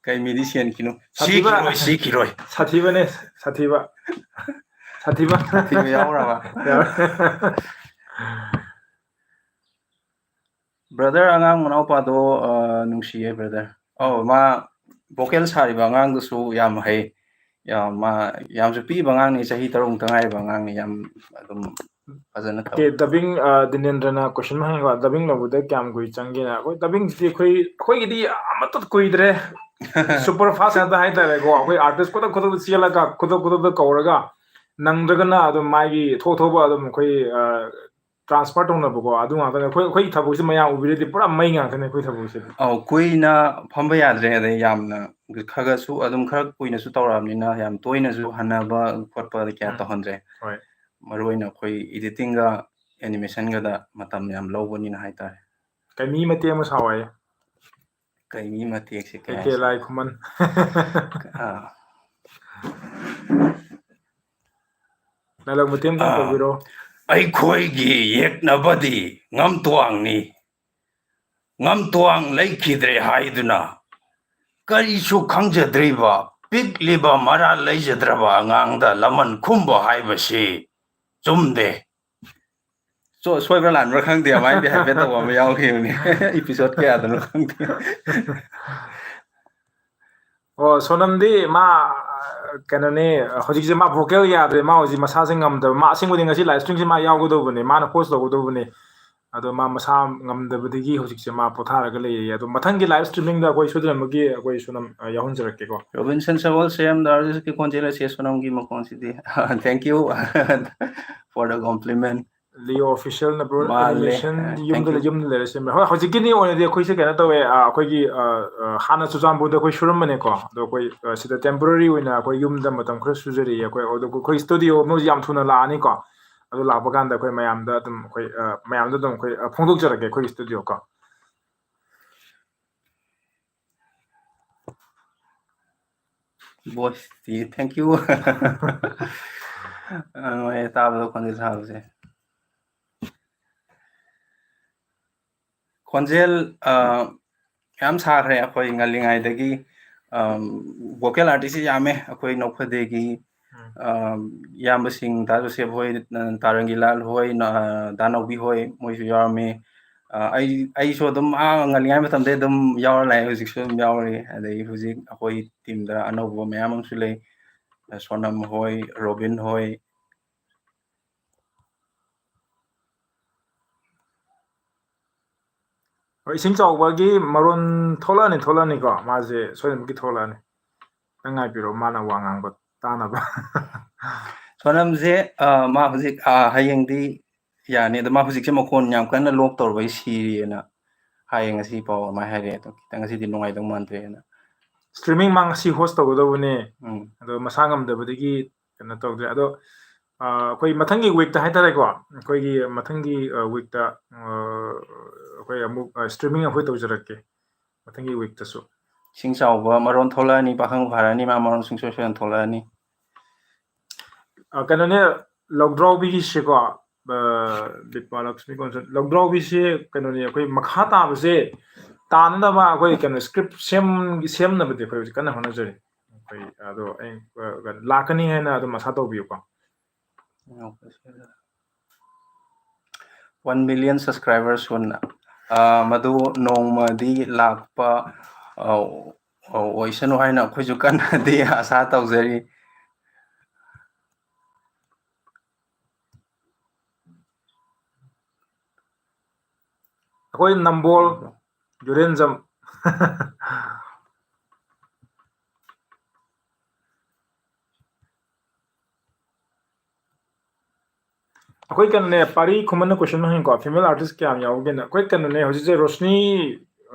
ꯀꯩꯃꯤꯗꯤ ꯁꯦꯟ ꯀꯤꯅꯣ꯫ ꯁꯥꯊꯤꯕ꯫ ꯁꯤꯈꯤꯔꯣꯏ, ꯁꯤꯈꯤꯔꯣꯏ꯫ ꯁꯥꯊꯤꯕꯅꯦ, ꯁꯥꯊꯤꯕ꯫ ꯁꯥꯊꯤꯕ꯫ ꯁꯥꯊꯤꯕ ꯌꯥꯎꯔꯕ? ꯌꯥꯎꯔꯦ꯫ Brother, ꯑꯉꯥꯡ ꯃꯅꯥꯎꯄꯥꯗꯣ, ꯑ, ꯅꯨꯡꯁꯤꯌꯦ, brother꯫ ꯑꯧ, ꯃꯥ vocal ꯁꯥꯔꯤꯕ ꯑꯉꯥꯡꯗꯨꯁꯨ ꯌꯥꯝ ꯍꯩ꯫ ꯌꯥꯝ, ꯃꯥ ꯌꯥꯝꯁꯨ ꯄꯤꯛꯏꯕ ꯑꯉꯥꯡꯅꯤ, ꯆꯍꯤ ꯇꯔꯨꯛ ꯃꯨꯛꯇ ꯉꯥꯏꯔꯤꯕ ꯑꯉꯥꯡꯅꯤ, ꯌꯥꯝ ꯑꯗꯨꯝ ꯐꯖꯅ ꯇꯧ꯫ Okay, dubbing, ꯑ, ꯗꯤꯅꯦꯟꯗ꯭ꯔꯅ question ꯑꯃ ꯍꯪꯉꯦꯀꯣ, dubbing ꯂꯧꯕꯗ ꯀꯌꯥꯝ ꯀꯨꯏ ꯆꯪꯒꯦꯅ? ꯑꯩꯈꯣꯏ dubbingꯁꯤꯗꯤ ꯑꯩꯈꯣꯏ, ꯑꯩꯈꯣꯏꯒꯤꯗꯤ ꯑꯃꯠꯇ ꯀꯨꯏꯗ꯭ꯔꯦ꯫ Super fast ꯉꯥꯛꯇ ꯍꯥꯏꯇꯥꯔꯦꯀꯣ꯫ ꯑꯩꯈꯣꯏ artist ꯈꯨꯗꯛ ꯈꯨꯗꯛꯇ ꯆꯦꯜꯂꯒ, ꯈꯨꯗꯛ ꯈꯨꯗꯛꯇ ꯀꯧꯔꯒ, ꯅꯪꯗ꯭ꯔꯒꯅ ꯑꯗꯨꯝ ꯃꯥꯒꯤ ꯊꯣꯛ ꯊꯣꯛꯄ ꯑꯗꯨꯝ ꯑꯩꯈꯣꯏ, ꯑ, transfer ꯇꯧꯅꯕꯀꯣ, ꯑꯗꯨ ꯉꯥꯛꯇꯅꯦ꯫ ꯑꯩꯈꯣꯏ, ꯑꯩꯈꯣꯏꯒꯤ ꯊꯕꯛꯁꯤ ꯃꯌꯥꯝ ꯎꯕꯤꯔꯗꯤ ꯄꯨꯔꯥ ꯃꯩ ꯉꯥꯛꯇꯅꯦ ꯑꯩꯈꯣꯏ ꯊꯕꯛꯁꯤꯗꯤ꯫ ꯑꯧ, ꯀꯨꯏꯅ ꯐꯝꯕ ꯌꯥꯗ꯭ꯔꯦ, ꯑꯗꯩ ꯌꯥꯝꯅ ꯈꯔ ꯈꯔꯁꯨ ꯑꯗꯨꯝ ꯈꯔ ꯀꯨꯏꯅꯁꯨ ꯇꯧꯔꯛꯑꯕꯅꯤꯅ ꯌꯥꯝ ꯇꯣꯏꯅꯁꯨ ꯍꯟꯅꯕ ꯈꯣꯠꯄꯗꯤ ꯀꯌꯥ ꯎꯝ꯫ ꯇꯧꯍꯟꯗ꯭ꯔꯦ꯫ ꯍꯣꯏ꯫ ꯃꯔꯨꯑꯣꯏꯅ ꯑꯩꯈꯣꯏ editingꯒ animationꯒꯗ ꯃꯇꯝ ꯌꯥꯝ ꯂꯧꯕꯅꯤꯅ ꯍꯥꯏꯇꯥꯔꯦ꯫ ꯀꯩꯃꯤ ꯃꯇꯦꯛ ꯑꯃ ꯁꯥꯎ ꯍꯥꯏꯌꯦ꯫ ꯀꯩꯃꯤ ꯃꯇꯦꯛꯁꯦ ꯀꯩ ꯀꯩꯀꯦ ꯍꯥꯏꯁꯤꯔꯥ? ꯂꯥꯏ ꯈꯨꯃꯟ꯫ ꯑꯥ꯫ Dialogue ꯃꯇꯦꯛ ꯑꯃꯇꯪ ꯑꯥ꯫ ꯇꯧꯕꯤꯔꯣ꯫ ꯑꯩꯈꯣꯏꯒꯤ ꯌꯦꯛꯅꯕꯗꯤ ꯉꯝꯇ꯭ꯋꯥꯡꯅꯤ꯫ ꯉꯝꯇ꯭ꯋꯥꯡ ꯂꯩꯈꯤꯗ꯭ꯔꯦ ꯍꯥꯏꯗꯨꯅ ꯀꯔꯤꯁꯨ ꯈꯪꯖꯗ꯭ꯔꯤꯕ ꯄꯤꯛꯂꯤꯕ ꯃꯔꯥꯜ ꯂꯩꯖꯗ꯭ꯔꯕ ꯑꯉꯥꯡꯗ ꯂꯃꯟ ꯈꯨꯝꯕ ꯍꯥꯏꯕꯁꯤ ꯆꯨꯝꯗꯦ꯫ ꯁꯣ-, ꯁꯣꯏꯕ꯭ꯔꯥ ꯂꯥꯟꯕ꯭ꯔꯥ ꯈꯪꯗꯦ, ꯑꯗꯨꯃꯥꯏꯅꯗꯤ ꯍꯥꯏꯐꯦꯠ ꯇꯧꯕ ꯑꯃ ꯌꯥꯎꯈꯤꯕꯅꯦ episode ꯀꯌꯥꯗꯅꯣ ꯈꯪꯗꯦ꯫ ꯑꯣ, ꯁꯣꯅꯝꯗꯤ ꯃꯥ, ꯑ, ꯀꯩꯅꯣꯅꯤ, ꯍꯧꯖꯤꯛꯁꯦ ꯃꯥ vocal ꯌꯥꯗ꯭ꯔꯦ, ꯃꯥ ꯍꯧꯖꯤꯛ ꯃꯁꯥꯁꯦ ꯉꯝꯗꯕ, ꯃꯥ ꯑꯁꯦꯡꯕꯗꯤ ꯉꯁꯤ live streamꯁꯦ ꯃꯥ ꯌꯥꯎꯒꯗꯧꯕꯅꯦ, ꯃꯥꯅ host ꯇꯧꯒꯗꯧꯕꯅꯦ, ꯑꯗꯣ ꯃꯥ ꯃꯁꯥ ꯉꯝꯗꯕꯗꯒꯤ ꯍꯧꯖꯤꯛꯁꯦ ꯃꯥ ꯄꯣꯊꯥꯔꯒ ꯂꯩꯌꯦ꯫ ꯑꯗꯣ ꯃꯊꯪꯒꯤ live streamingꯗ ꯑꯩꯈꯣꯏ ꯁꯣꯏꯗꯅꯃꯛꯀꯤ ꯑꯩꯈꯣꯏ ꯁꯣꯅꯝ, ꯑ, ꯌꯥꯎꯍꯟꯖꯔꯛꯀꯦꯀꯣ꯫ Robinson ꯁꯒꯣꯜꯁꯦꯝ, ꯗꯥ ꯔꯥꯖꯦꯁꯀꯤ ꯈꯣꯟꯖꯦꯜ ꯑꯁꯤ ꯁꯣꯅꯝꯒꯤ ꯃꯈꯣꯟꯁꯤꯗꯤ꯫ Thank you for the compliment. Leo Officialꯅ bro, ꯃꯥꯜꯂꯦ꯫ animation ꯑ, thank ꯌꯨꯝꯗ, you. ꯌꯨꯝꯗ ꯂꯩꯔ ꯁꯦꯝꯃꯦ꯫ ꯍꯣꯏ, ꯍꯧꯖꯤꯛꯀꯤꯗꯤ ꯑꯣꯏꯅꯗꯤ ꯑꯩꯈꯣꯏꯁꯦ ꯀꯩꯅꯣ ꯇꯧꯋꯦ, ꯑ, ꯑꯩꯈꯣꯏꯒꯤ, ꯑ, ꯑ, ꯍꯥꯟꯅ ꯆꯨꯔꯆꯥꯟꯄꯨꯔꯗ ꯑꯩꯈꯣꯏ ꯁꯨꯔꯝꯕꯅꯦꯀꯣ, ꯑꯗꯣ ꯑꯩꯈꯣꯏ, ꯑ, ꯁꯤꯗ temporary ꯑꯣꯏꯅ ꯑꯩꯈꯣꯏ ꯌꯨꯝꯗ ꯃꯇꯝ ꯈꯔ ꯁꯨꯖꯔꯤꯌꯦ꯫ ꯑꯩꯈꯣꯏ, ꯑꯗꯣ ꯑꯩꯈꯣꯏ studio ꯑꯃꯁꯨ ꯌꯥꯝ ꯊꯨꯅ ꯂꯥꯛꯑꯅꯤꯀꯣ, ꯑꯗꯨ ꯂꯥꯛꯄ ꯀꯥꯟꯗ ꯑꯩꯈꯣꯏ ꯃꯌꯥꯝꯗ ꯑꯗꯨꯝ ꯑꯩꯈꯣꯏ, ꯑ, ꯃꯌꯥꯝꯗ ꯑꯗꯨꯝ ꯑꯩꯈꯣꯏ, ꯑ, ꯐꯣꯡꯗꯣꯛꯆꯔꯛꯀꯦ ꯑꯩꯈꯣꯏꯒꯤ studio ꯀꯣ꯫ Boss T, thank you꯫ ꯑ, ꯅꯨꯡꯉꯥꯏꯌꯦ ꯇꯥꯕꯗ ꯈꯣꯟꯖꯦꯜ ꯁꯥꯕꯁꯦ꯫ ꯈꯣꯟꯖꯦꯜ, ꯑ, ꯌꯥꯝ ꯁꯥꯈ꯭ꯔꯦ ꯑꯩꯈꯣꯏ ꯉꯜꯂꯤꯉꯩꯗꯒꯤ꯫ ꯑꯝ, vocal artist ꯁꯤ ꯌꯥꯝꯃꯦ ꯑꯩꯈꯣꯏ ꯅꯣꯛꯐꯗꯦꯒꯤ꯫ ꯎꯝ꯫ ꯑꯝ, ꯏꯌꯥꯝꯕꯁꯤꯡ ꯗꯥ ꯖꯣꯁꯦꯐ ꯍꯣꯏ, ꯇꯥꯔꯪꯒꯤꯂꯥꯜ ꯍꯣꯏ, ꯗꯥ ꯅꯥꯎꯕꯤ ꯍꯣꯏ, ꯃꯣꯏꯁꯨ ꯌꯥꯎꯔꯝꯃꯤ꯫ ꯑ, ꯑꯩ, ꯑꯩꯁꯨ ꯑꯗꯨꯝ ꯑꯉꯥꯡ ꯉꯜꯂꯤꯉꯩ ꯃꯇꯝꯗꯒꯤ ꯑꯗꯨꯝ ꯌꯥꯎꯔ ꯂꯥꯛꯑꯦ, ꯍꯧꯖꯤꯛꯁꯨ ꯑꯗꯨꯝ ꯌꯥꯎꯔꯤ꯫ ꯑꯗꯩ ꯍꯧꯖꯤꯛ ꯑꯩꯈꯣꯏ team ꯗ ꯑꯅꯧꯕ ꯃꯌꯥꯝ ꯑꯃꯁꯨ ꯂꯩ, ꯁꯣꯅꯝ ꯍꯣꯏ, ꯔꯣꯕꯤꯟ ꯍꯣꯏ꯫ ꯍꯣꯏ, ꯏꯁꯤꯡ ꯆꯥꯎꯕꯒꯤ ꯃꯔꯣꯟ ꯊꯣꯛꯂꯛꯑꯅꯤ, ꯊꯣꯛꯂꯛꯑꯅꯤꯀꯣ, ꯃꯥꯁꯦ ꯁꯣꯏꯗꯅꯃꯛꯀꯤ ꯊꯣꯛꯂꯛꯑꯅꯤ꯫ ꯅꯪ ꯉꯥꯏꯕꯤꯔꯣ, ꯃꯥꯅ ꯋꯥ ꯉꯥꯡꯕ ꯇꯥꯅꯕ꯫ ꯁꯣꯅꯝꯁꯦ, ꯑ, ꯃꯥ ꯍꯧꯖꯤꯛ, ꯑ, ꯍꯌꯦꯡꯗꯤ ꯌꯥꯅꯤ꯫ ꯑꯗꯣ ꯃꯥ ꯍꯧꯖꯤꯛꯁꯦ ꯃꯈꯣꯟ ꯌꯥꯝ ꯀꯟꯅ lock ꯇꯧꯔꯨꯕꯩ ꯁꯤꯔꯤꯑꯅ ꯍꯥꯏꯌꯦ ꯉꯁꯤ ꯄꯥꯎ ꯑꯃ ꯍꯥꯏꯔꯛꯑꯦ꯫ ꯑꯗꯣ ꯈꯤꯇꯪ ꯉꯁꯤꯗꯤ ꯅꯨꯡꯉꯥꯏꯗꯧ ꯃꯥꯟꯗ꯭ꯔꯦꯅ꯫ Streaming ꯃꯥ ꯉꯁꯤ host ꯇꯧꯒꯗꯧꯕꯅꯦ꯫ ꯎꯝ꯫ ꯑꯗꯣ ꯃꯁꯥ ꯉꯝꯗꯕꯗꯒꯤ ꯀꯩꯅꯣ ꯇꯧꯗ꯭ꯔꯦ꯫ ꯑꯗꯣ, ꯑ, ꯑꯩꯈꯣꯏ ꯃꯊꯪꯒꯤ week ꯇ ꯍꯥꯏꯇꯥꯔꯦꯀꯣ, ꯑꯩꯈꯣꯏꯒꯤ ꯃꯊꯪꯒꯤ, ꯑ, week ꯇ, ꯑ, ꯑꯩꯈꯣꯏ ꯑꯃꯨꯛ, ꯑ, streaming ꯑꯩꯈꯣꯏ ꯇꯧꯖꯔꯛꯀꯦ ꯃꯊꯪꯒꯤ week ꯇꯁꯨ꯫ ꯏꯁꯤꯡ ꯆꯥꯎꯕ ꯃꯔꯣꯟ ꯊꯣꯛꯂꯛꯑꯅꯤ, ꯄꯥꯈꯪ ꯐꯥꯔꯛꯑꯅꯤ, ꯃꯥ ꯃꯔꯣꯟ ꯁꯨꯡꯁꯣꯏ ꯁꯣꯏꯗꯅ ꯊꯣꯛꯂꯛꯑꯅꯤ꯫ ꯑ, ꯀꯩꯅꯣꯅꯦ, ꯂꯧꯗ꯭ꯔꯥꯎꯕꯤꯒꯤꯁꯦꯀꯣ, ꯑ, ꯕꯤꯄꯥ ꯂꯛꯁꯃꯤ ꯀꯣꯟꯁꯟ, ꯂꯧꯗ꯭ꯔꯥꯎꯕꯤꯁꯦ ꯀꯩꯅꯣꯅꯦ, ꯑꯩꯈꯣꯏ ꯃꯈꯥ ꯇꯥꯕꯁꯦ ꯇꯥꯅꯅꯕ ꯑꯩꯈꯣꯏ ꯀꯩꯅꯣ script ꯁꯦꯝꯒꯤ-, ꯁꯦꯝꯅꯕꯗꯤ ꯑꯩꯈꯣꯏ ꯍꯧꯖꯤꯛ ꯀꯟꯅ ꯍꯣꯠꯅꯖꯔꯤ꯫ ꯑꯩꯈꯣꯏ ꯑꯗꯣ ꯑꯩ, ꯑ, ꯂꯥꯛꯀꯅꯤ ꯍꯥꯏꯅ ꯑꯗꯨꯝ ꯑꯁꯥ ꯇꯧꯕꯤꯌꯨꯀꯣ꯫ One million subscribers ꯁꯨꯅ, ꯑ, ꯃꯗꯨ ꯅꯣꯡꯃꯗꯤ ꯂꯥꯛꯄ, ꯑ, ꯑꯣꯏꯁꯅꯨ ꯍꯥꯏꯅ ꯑꯩꯈꯣꯏꯁꯨ ꯀꯟꯅꯗꯤ ꯑꯁꯥ ꯇꯧꯖꯔꯤ꯫ ꯑꯩꯈꯣꯏ ꯅꯝꯕꯣꯜ, ꯌꯨꯔꯦꯟꯖꯝ꯫ ꯑꯩꯈꯣꯏ ꯀꯩꯅꯣꯅꯦ, ꯄꯥꯔꯤ ꯈꯨꯃꯟꯅ question ꯑꯃ ꯍꯪꯉꯤꯀꯣ, female artist ꯀꯌꯥꯝ ꯌꯥꯎꯒꯦꯅ꯫ ꯑꯩꯈꯣꯏ ꯀꯩꯅꯣꯅꯦ, ꯍꯧꯖꯤꯛꯁꯦ ꯔꯣꯁꯅꯤ,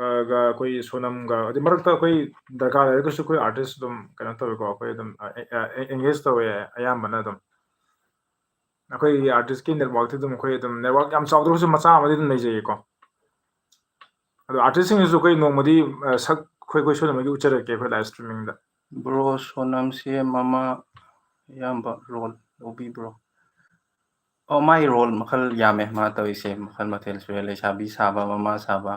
ꯑ, ꯒ ꯑꯩꯈꯣꯏ ꯁꯣꯅꯝꯒ, ꯑꯗꯩ ꯃꯔꯛꯇ ꯑꯩꯈꯣꯏ ꯗꯔꯀꯥꯔ ꯂꯩꯔꯒꯁꯨ ꯑꯩꯈꯣꯏ artist ꯑꯗꯨꯝ ꯀꯩꯅꯣ ꯇꯧꯋꯦꯀꯣ, ꯑꯩꯈꯣꯏ ꯑꯗꯨꯝ, ꯑ, ꯑ, engage ꯇꯧꯋꯦ ꯑꯌꯥꯝꯕꯅ ꯑꯗꯨꯝ꯫ ꯑꯩꯈꯣꯏꯒꯤ ꯑꯥꯔꯇꯤꯁꯀꯤ ꯅꯦꯠꯋꯥꯛꯇꯤ ꯑꯗꯨꯝ ꯑꯩꯈꯣꯏ ꯑꯗꯨꯝ ꯅꯦꯠꯋꯥꯛ ꯌꯥꯝ ꯆꯥꯎꯗ꯭ꯔꯒꯁꯨ ꯃꯆꯥ ꯑꯃꯗꯤ ꯑꯗꯨꯝ ꯂꯩꯖꯩꯌꯦꯀꯣ꯫ ꯑꯗꯣ ꯑꯥꯔꯇꯤꯁꯁꯤꯡꯁꯤꯁꯨ ꯑꯩꯈꯣꯏ ꯅꯣꯡꯃꯗꯤ, ꯑ, ꯁꯛ ꯑꯩꯈꯣꯏ, ꯑꯩꯈꯣꯏ ꯁꯣꯏꯗꯅꯃꯛꯀꯤ ꯎꯠꯆꯔꯛꯀꯦ ꯑꯩꯈꯣꯏ live streamingꯗ꯫ ꯕ꯭ꯔꯣ ꯁꯣꯅꯝꯁꯦ ꯃꯃꯥ ꯑꯌꯥꯝꯕ ꯔꯣꯜ ꯂꯧꯕꯤꯕ꯭ꯔꯣ? ꯑꯣ, ꯃꯥꯏ ꯔꯣꯜ ꯃꯈꯜ ꯌꯥꯝꯃꯦ ꯃꯥ ꯇꯧꯔꯤꯁꯦ, ꯃꯈꯜ ꯃꯊꯦꯜ ꯁꯨꯔꯦ꯫ ꯂꯩꯁꯥꯕꯤ ꯁꯥꯕ, ꯃꯃꯥ ꯁꯥꯕ꯫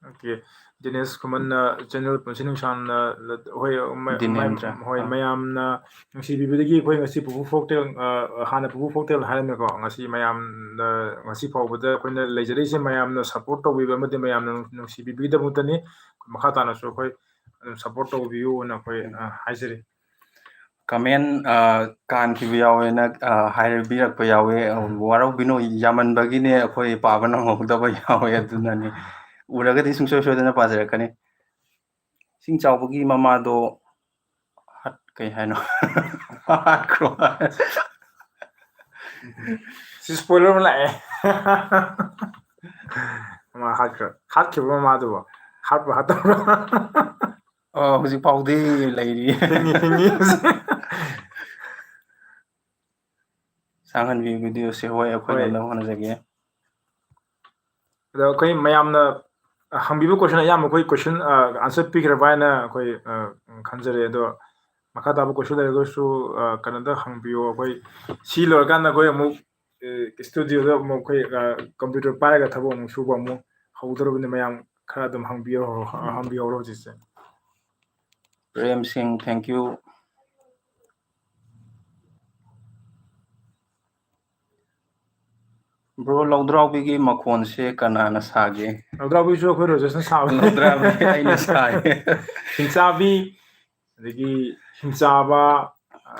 ꯑꯣꯀꯦ꯫ ꯗꯤꯅꯦꯁ ꯈꯨꯃꯟꯅ ꯆꯦꯅꯦꯜ ꯄꯨꯟꯁꯤ ꯅꯨꯡꯁꯥꯡꯅ ꯂ-, ꯍꯣꯏ, ꯃ-, ꯗꯤꯅꯦꯟꯗ꯭ꯔ꯫ ꯃ-, ꯍꯣꯏ, ꯑꯥ꯫ ꯃꯌꯥꯝꯅ ꯅꯨꯡꯁꯤꯕꯤꯕꯗꯒꯤ ꯑꯩꯈꯣꯏ ꯉꯁꯤ ꯄꯨꯄꯨ ꯐꯣꯛꯇꯦꯜ, ꯑ, ꯍꯥꯟꯅ ꯄꯨꯄꯨ ꯐꯣꯛꯇꯦꯜ ꯍꯥꯏꯔꯝꯃꯦꯀꯣ꯫ ꯉꯁꯤ ꯃꯌꯥꯝꯅ, ꯉꯁꯤ ꯐꯥꯎꯕꯗ ꯑꯩꯈꯣꯏꯅ ꯂꯩꯖꯔꯛꯏꯁꯦ ꯃꯌꯥꯝꯅ ꯁꯞꯄꯣꯔꯠ ꯇꯧꯕꯤꯕ ꯑꯃꯗꯤ ꯃꯌꯥꯝꯅ ꯅꯨꯡ-, ꯅꯨꯡꯁꯤꯕꯤꯕꯒꯤꯗꯃꯛꯇꯅꯤ꯫ ꯃꯈꯥ ꯇꯥꯅꯁꯨ ꯑꯩꯈꯣꯏ ꯑꯗꯨꯝ ꯁꯞꯄꯣꯔꯠ ꯇꯧꯕꯤꯌꯨꯅ ꯑꯩꯈꯣꯏ, ꯎꯝ꯫ ꯑ, ꯍꯥꯏꯖꯔꯤ꯫ ꯀꯃꯦꯟ, ꯑ, ꯀꯥꯟꯈꯤꯕ ꯌꯥꯎꯋꯦꯅ, ꯑ, ꯍꯥꯏꯕꯤꯔꯛꯄ ꯌꯥꯎꯋꯦ꯫ ꯑ, ꯋꯥꯔꯧꯕꯤꯅꯨ, ꯌꯥꯝꯃꯟꯕꯒꯤꯅꯦ ꯑꯩꯈꯣꯏ ꯄꯥꯕ ꯅꯪꯍꯧꯗꯕ ꯌꯥꯎꯋꯦ, ꯑꯗꯨꯅꯅꯤ꯫ ꯎꯔꯒꯗꯤ ꯁꯨꯡꯁꯣꯏ ꯁꯣꯏꯗꯅ ꯄꯥꯖꯔꯛꯀꯅꯤ꯫ ꯏꯁꯤꯡ ꯆꯥꯎꯕꯒꯤ ꯃꯃꯥꯗꯣ ꯍꯥꯠ-, ꯀꯩ ꯍꯥꯏꯅꯣ? ꯍꯥꯠꯈ꯭ꯔꯣ꯫ ꯁꯤ spoiler ꯑꯃ ꯂꯥꯛꯑꯦ꯫ ꯃꯃꯥ ꯍꯥꯠꯈ꯭ꯔ-, ꯍꯥꯠꯈꯤꯕ ꯃꯃꯥꯗꯨꯕꯣ? ꯍꯥꯠꯄ ꯍꯥꯠꯇꯕ꯭ꯔꯣ? ꯑ, ꯍꯧꯖꯤꯛ ꯐꯥꯎꯗꯤ ꯂꯩꯔꯤ꯫ ꯍꯤꯡꯉꯤ, ꯍꯤꯡꯉꯤ ꯍꯧꯖꯤꯛ꯫ ꯁꯥꯡꯍꯟꯕꯤꯌꯨ videoꯁꯦ꯫ ꯍꯣꯏ, ꯑꯩꯈꯣꯏ ꯍꯣꯏ꯫ ꯉꯝꯅꯕ ꯍꯣꯠꯅꯖꯒꯦ꯫ ꯑꯗꯣ ꯑꯩꯈꯣꯏ ꯃꯌꯥꯝꯅ ꯍꯪꯕꯤꯕ question ꯑꯌꯥꯝꯕ ꯑꯩꯈꯣꯏ question, ꯑ, answer ꯄꯤꯈ꯭ꯔꯕ ꯍꯥꯏꯅ ꯑꯩꯈꯣꯏ, ꯑ, ꯈꯟꯖꯔꯦ꯫ ꯑꯗꯣ ꯃꯈꯥ ꯇꯥꯕ question ꯂꯩꯔꯒꯁꯨ, ꯑ, ꯀꯩꯅꯣꯗ ꯍꯪꯕꯤꯌꯣ꯫ ꯑꯩꯈꯣꯏ ꯁꯤ ꯂꯣꯏꯔꯀꯥꯟꯗ ꯑꯩꯈꯣꯏ ꯑꯃꯨꯛ, ꯑ, studioꯗ ꯑꯃꯨꯛ ꯑꯩꯈꯣꯏ, ꯑ, computer ꯄꯥꯏꯔꯒ ꯊꯕꯛ ꯑꯃꯨꯛ ꯁꯨꯕ ꯑꯃꯨꯛ ꯍꯧꯗꯧꯔꯕꯅꯤ꯫ ꯃꯌꯥꯝ ꯈꯔ ꯑꯗꯨꯝ ꯍꯪꯕꯤꯌꯣ, ꯍꯪꯕꯤꯍꯧꯔꯣ ꯍꯧꯖꯤꯛꯁꯦ꯫ ꯄ꯭ꯔꯦꯝ ꯁꯤꯡ, thank you꯫ ꯕ꯭ꯔꯣ, ꯂꯧꯗ꯭ꯔꯥꯎꯕꯤꯒꯤ ꯃꯈꯣꯟꯁꯦ ꯀꯅꯥꯅ ꯁꯥꯒꯦ? ꯂꯧꯗ꯭ꯔꯥꯎꯕꯤꯁꯨ ꯑꯩꯈꯣꯏ ꯔꯣꯖꯦꯁꯅ ꯁꯥꯕꯅꯤ꯫ ꯂꯧꯗ꯭ꯔꯥꯎꯕꯤ ꯑꯩꯅ ꯁꯥꯏ꯫ ꯍꯤꯡꯆꯥꯕꯤ, ꯑꯗꯒꯤ ꯍꯤꯡꯆꯥꯕ, ꯑ,